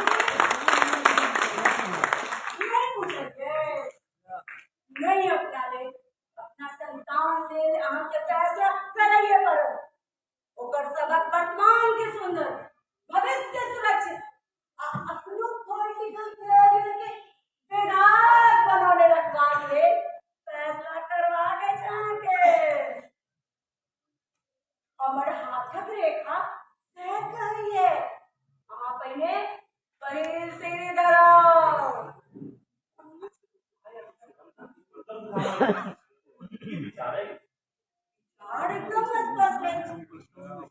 नहि बुझलियै? नहि, अपना लेल, अपना संतान लेल अहाँके फैसला करैए पड़त। ओकर सबक वर्तमान के सुंदर भविष्य के सुरक्षित आ अपनो पॉलिटिकल कैरियर के बेदाग बनौने रखबाक लेल फैसला करबाक अछि अहाँके। हमर हाथक रेखा सएह कहैये। अहाँ पहिने पहिल सीढ़ी धराउ। की विचार अछि? और एकदम स्पष्ट अछि।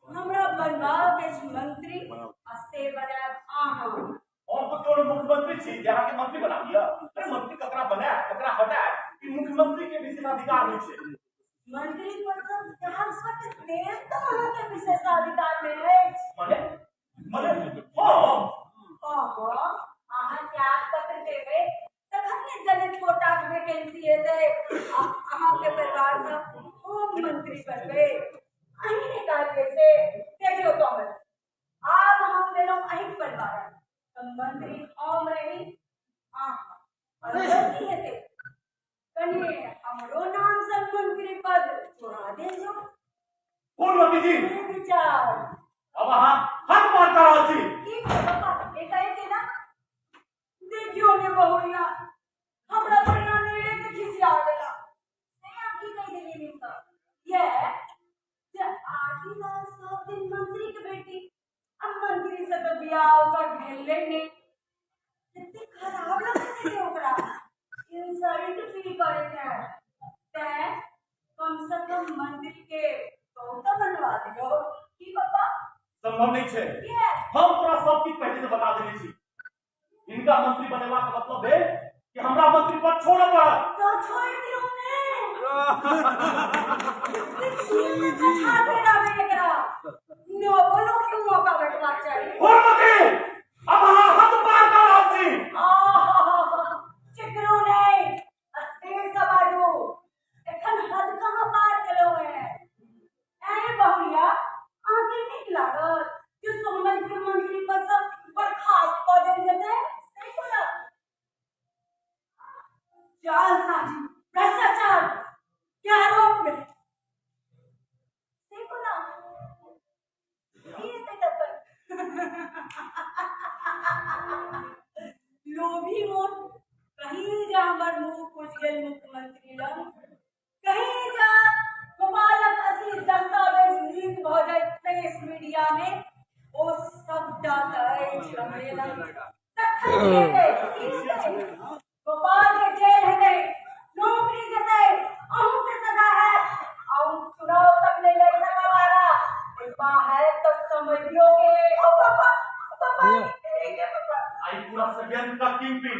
हमरा बनबाक अछि मंत्री आ से बनायब अहाँ। हम तऽ केवल मुख्यमंत्री छी जे अहाँके मंत्री बना दिअ? अरे, मंत्री ककरा बनायब, ककरा हटायब, ई मुख्यमंत्री के विशेषाधिकार होइ छै। मंत्री पद सँ त्याग पत्र देब तऽ अहाँके विशेषाधिकार मे अछि। माने माने हम? हाँ, अहाँ त्याग पत्र देबै तखन ने दलित कोटाक वैकेंसी एतै आ अहाँके परिवार सँ हम मंत्री बनबै। अहीं ने कहलियै से। देखियौ कमल, आब हम देलहुँ अहींक परिवारक, तऽ मंत्री हम रही अहाँ। और गलती हेतै, कनि हमरो नाम से मंत्री पद चोरा देल जो। फूलमती जी, की विचार? अब अहाँ हद पार कऽ रहल छी। की पापा, एकाएक एना? देखियो ने बहुरिया, हमरा बढ़िया नेड़े के खिसिया देला। से अहाँ की कहि देलियै हिनका? ये जे आरती लाल सब दिन मंत्री के बेटी, आ मंत्री से तऽ बियाह ओकर भेलै नहि। कते खराब लगैत हेतै ओकरा, इंसल्ट फील करैत है। तैं कम से कम मंत्री के बहु तऽ बनवा दियौ। की पापा? संभव नहि छै। किया? हम तोरा सब किछु पहिले से बता देने छी। हिनका मंत्री बनेबाक मतलब भेल कि हमरा मंत्री पद छोड़ऽ पड़त। तो छोड़ दियौ ने। एकरा नोबलो के मौका भेटबाक चाही। फूलमती, अब अहाँ हद पार कऽ रहल छी। आहा, चिकरू नहि, स्थिर सँ बाजू। एखन हद कहाँ पार केलहुँ हेँ? ऐं बहुरिया, अहाँके नीक लागत जे सोमन के मंत्री पद सँ बर्खास्त कऽ देल जेतै? से कोना? जालसाजी, भ्रष्टाचार के आरोप में। से कोना? की हेतै तखन? लोभी मोन, कहीं जा हमर मुंह खुजि गेल मुख्यमंत्री लग, कहीं जा गोपालक असली दस्तावेज लीक भऽ जाय प्रेस मीडिया में, ओ सबटा तऽ अछि हमरे लग। तखन की हेतै? की हेतै? गोपाल के जेल हेतै, नौकरी जेतै, अहूँ के सजा हैत, अहूँ चुनाव तक नहि लड़ि सकब आगा। एतबा हैत तऽ समझियो के। ओ पापा, पापा, के पापा। आई पूरा षड्यंत्र का किंग पिन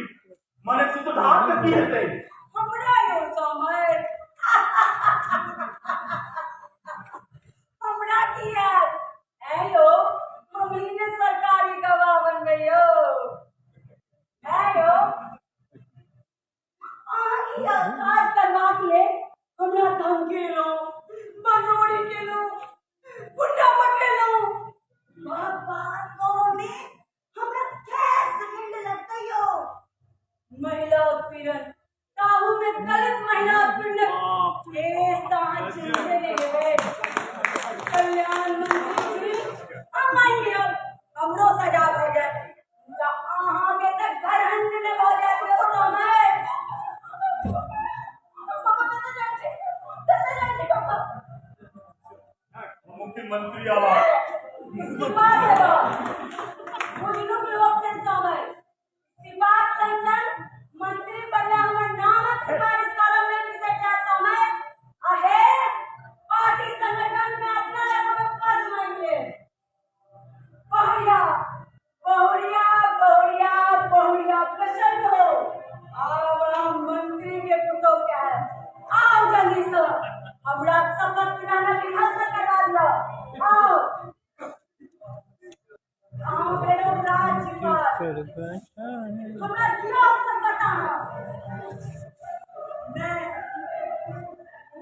मने सूत्रधार के की हेतै? हमरा यो समय हमरा की हैत? ऐ यौ, हमही ने सरकारी गवाह बनबै यौ। ऐ यौ, अहाँ की काज करबाक लेल हमरा धमकेलहुँ, बजोरी केलहुँ, गुंडा पठेलहुँ। बात कहऽ मे हमरा कै सेकंड लगतै यौ? महिला उत्पीड़न, ताहू में दलित महिला उत्पीड़न केस तऽ अहाँ चिन्हते नहि हेबै। कल्याण मंत्री जी, हम मानि लियौ हमरो सजा भऽ जायत, मुदा अहाँके तऽ घरहंड नहि भऽ जायत यौ समय। पापा, कतऽ जाइ छी? कतऽ जाइ छी पापा? मुख्यमंत्री आवास। इस्तीफा देबऽ बुझलुक लोक से समय। इस्तीफाक संग संग मंत्री पद लए हमर नामक सिफारिश करब नहि बिसरि जायब समय। आ हे, पार्टी संगठन मे अपना लए कोनो पद मांगि लेब। बहुरिया, बहुरिया, बहुरिया, बहुरिया, प्रसन्न हो। आब हम मंत्री के पुतोह के है। आओ जल्दी से हमरा शपथ ग्रहण लिखल से करवा दिअ। आओ, अहाँ भेलहुँ राज्यपाल, हमरा दिअ शपथ अहाँ।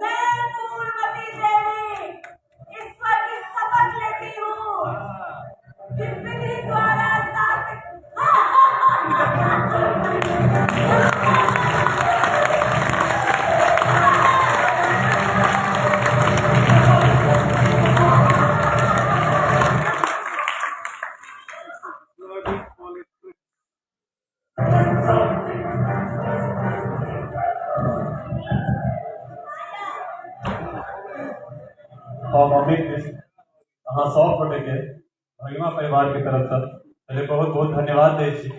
मैं फूलमती देवी ईश्वर की शपथ लेती हूँ कि विधि द्वारा स्थापित। हम अमित मिश्र अहाँ सब गोटेके भगिमा परिवारके तरफसँ पहिले बहुत बहुत धन्यवाद दै छी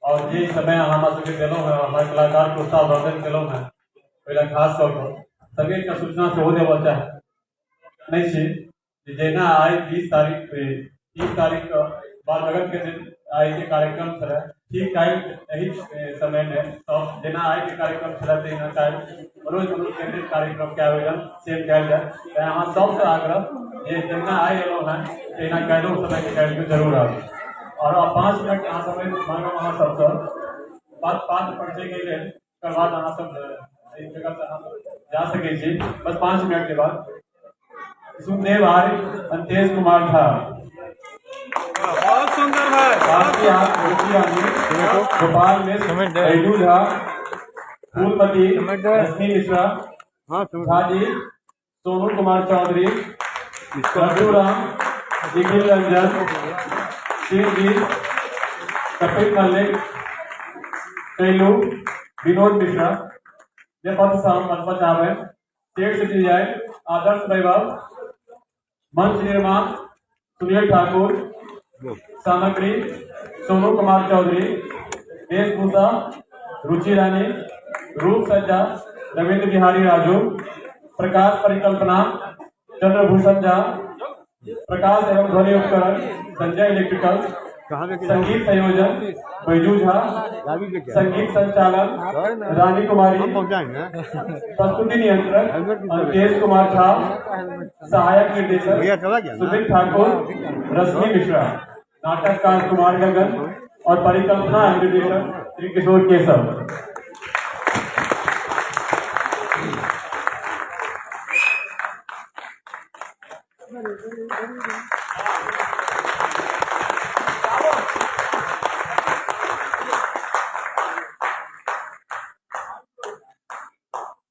आओर जे समय अहाँ हमरा सबके देलहुँ हेँ, हमर कलाकारके उत्साहवर्धन केलहुँ हेँ, ओहि लए खास कऽ कऽ संगे एकटा सूचना सेहो देबऽ चाहै नहि छी जे जहिना आइ 20 तारीख, 30 तारीखके बाल जगतके दिन आइके कार्यक्रम छलै, ठीक काल्हि एहि समयमे सब जेना आइके कार्यक्रम छलै तहिना काल्हि मनोज मनोज केन्द्रित कार्यक्रमके आयोजन सेम कयल जायत। तैँ अहाँ सबसँ आग्रह जे जहिना आइ एलहुँ हेँ तहिना काल्हिओ समय निकालि कऽ जरूर आबू। आओर आब 5 मिनट अहाँ समय मांगब अहाँ सबसँ पात्र परिचयके लेल, ओकर बाद अहाँ सब एहि जगहसँ अहाँ जा सकै छी। बस 5 मिनटके बाद। सुखदेव आर्य, अंतेश कुमार झा, बहुत सुंदर भाई, गोपाल मिश्र, बैजू झा, फूलमती, रश्मि मिश्रा, झा जी, सोनू कुमार चौधरी, लड्डू राम, निखिल रंजन, सिंह जी, कपिल मल्लिक, कैलू, विनोद मिश्रा। नेपथ्य से हम मंच पर चाहबै सेट डिजाइन आदर्श वैभव, मंच निर्माण सुनील ठाकुर, सामग्री सोनू कुमार चौधरी, वेशभूषा रुचि रानी, रूप सज्जा रविंद्र बिहारी राजू, प्रकाश परिकल्पना चंद्रभूषण झा, प्रकाश एवं ध्वनि उपकरण संजय इलेक्ट्रिकल, कहाँ लेके जाऊँ? संगीत संयोजन बैजू झा, गाड़ी लेके संगीत संचालन रानी कुमारी, हम पहुँचाएंगे। प्रस्तुति नियंत्रक हेलमेट किसका है? अंकेश कुमार झा, सहायक निर्देशक भैया चला गया ना? सुमित ठाकुर, रश्मि मिश्रा, नाटककार कुमार गगन और परिकल्पना एवं निर्देशक श्री किशोर केशव।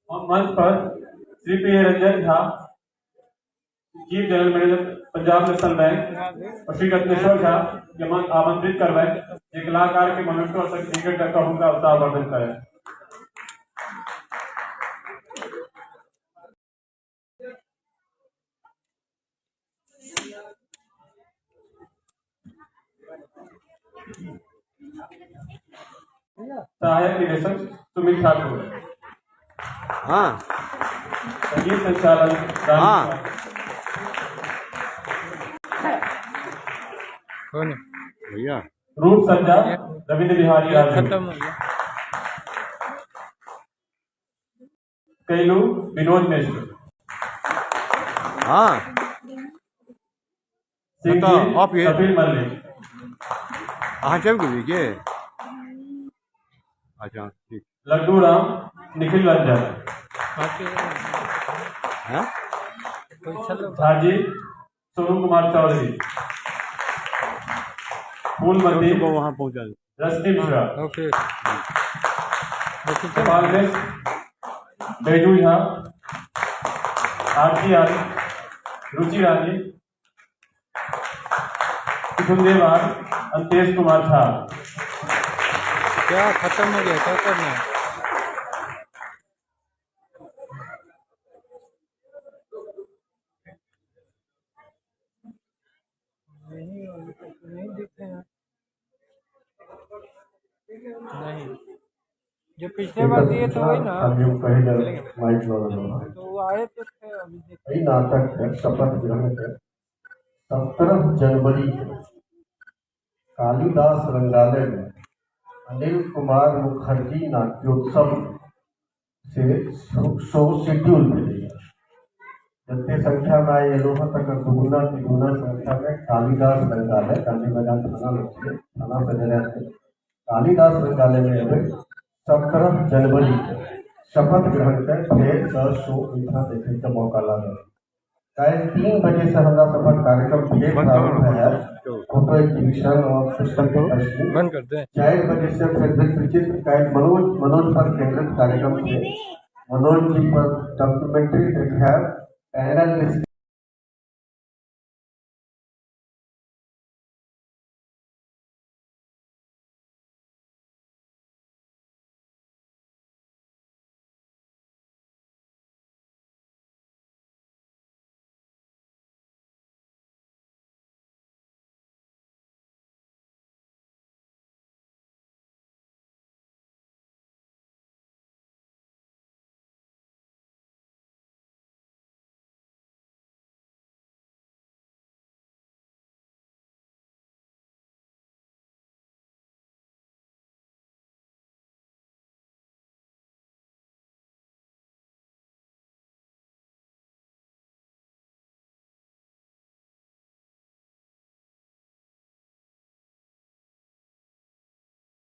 हम मंच पर Shri P Ranjan Jha, chief general manager, Punjab National Bank और श्री रत्नेश्वर झा के मंच आमंत्रित करबै जे कलाकार के मनुष्य और सर्टिफिकेट दऽ कऽ हुनका उत्साहवर्धन करें। सहायक निदेशक सुमित ठाकुर, संगीत संचालन रानी कुमार। कौन? भैया। रूप सज्जा रविंद्र बिहारी राजू, खत्म हो गया। कैलू विनोद मिश्र, सिंह तो जी, ऑफ ये। कपिल मल्लिक, अहाँ चलि गेलियै के? अच्छा, ठीक। लड्डू राम, निखिल रंजन, बाकी हैं? पैसा लो। झाजी सोनू कुमार चौधरी, फूलमती को वहाँ पहुँचा दो। रश्मि मिश्रा, ओके, देखिए। गोपाल मिश्र, बैजू झा, आरती आर्य, रुचि रानी, किशुनदेव आर्य, अंतेश कुमार झा। क्या खत्म हो गया? क्या करना है? नहीं, अभी तक तो नहीं दिखे हैं। नहीं, जो पिछले बार दिए थे वही ना? हम पहले माइक लऽ लेलहुँ। तो वो आए तो थे, अभी देख। एहि नाटकके शपथ ग्रहणके 17 जनवरी के कालिदास रंगालयमे अनिल कुमार मुखर्जी नाट्योत्सव से शो शेड्यूल भेलैए। जते संख्यामे आइ एलहुँ हँ, तकर दुगुना तिगुना संख्यामे कालिदास रंगालय, गांधी मैदान थाना लग छै, थानासँ जेना छै, कालिदास रंगालयमे एबै। 17 जनवरी के शपथ ग्रहणके फेरसँ शो ओहिठाम देखैके मौका लागत। काल्हि 3 बजेसँ हमरा सभक कार्यक्रम फेर बंद करो प्रारंभ ना। हैत, फोटो एग्जीबिशन और पुस्तक प्रदर्शनी। बंद कर दे। 4 बजे से फिर विचित्र काल्हि मनोज मनोज पर केंद्रित कार्यक्रम छै। मनोज जी पर डॉक्यूमेंट्री देखायब, पैनल।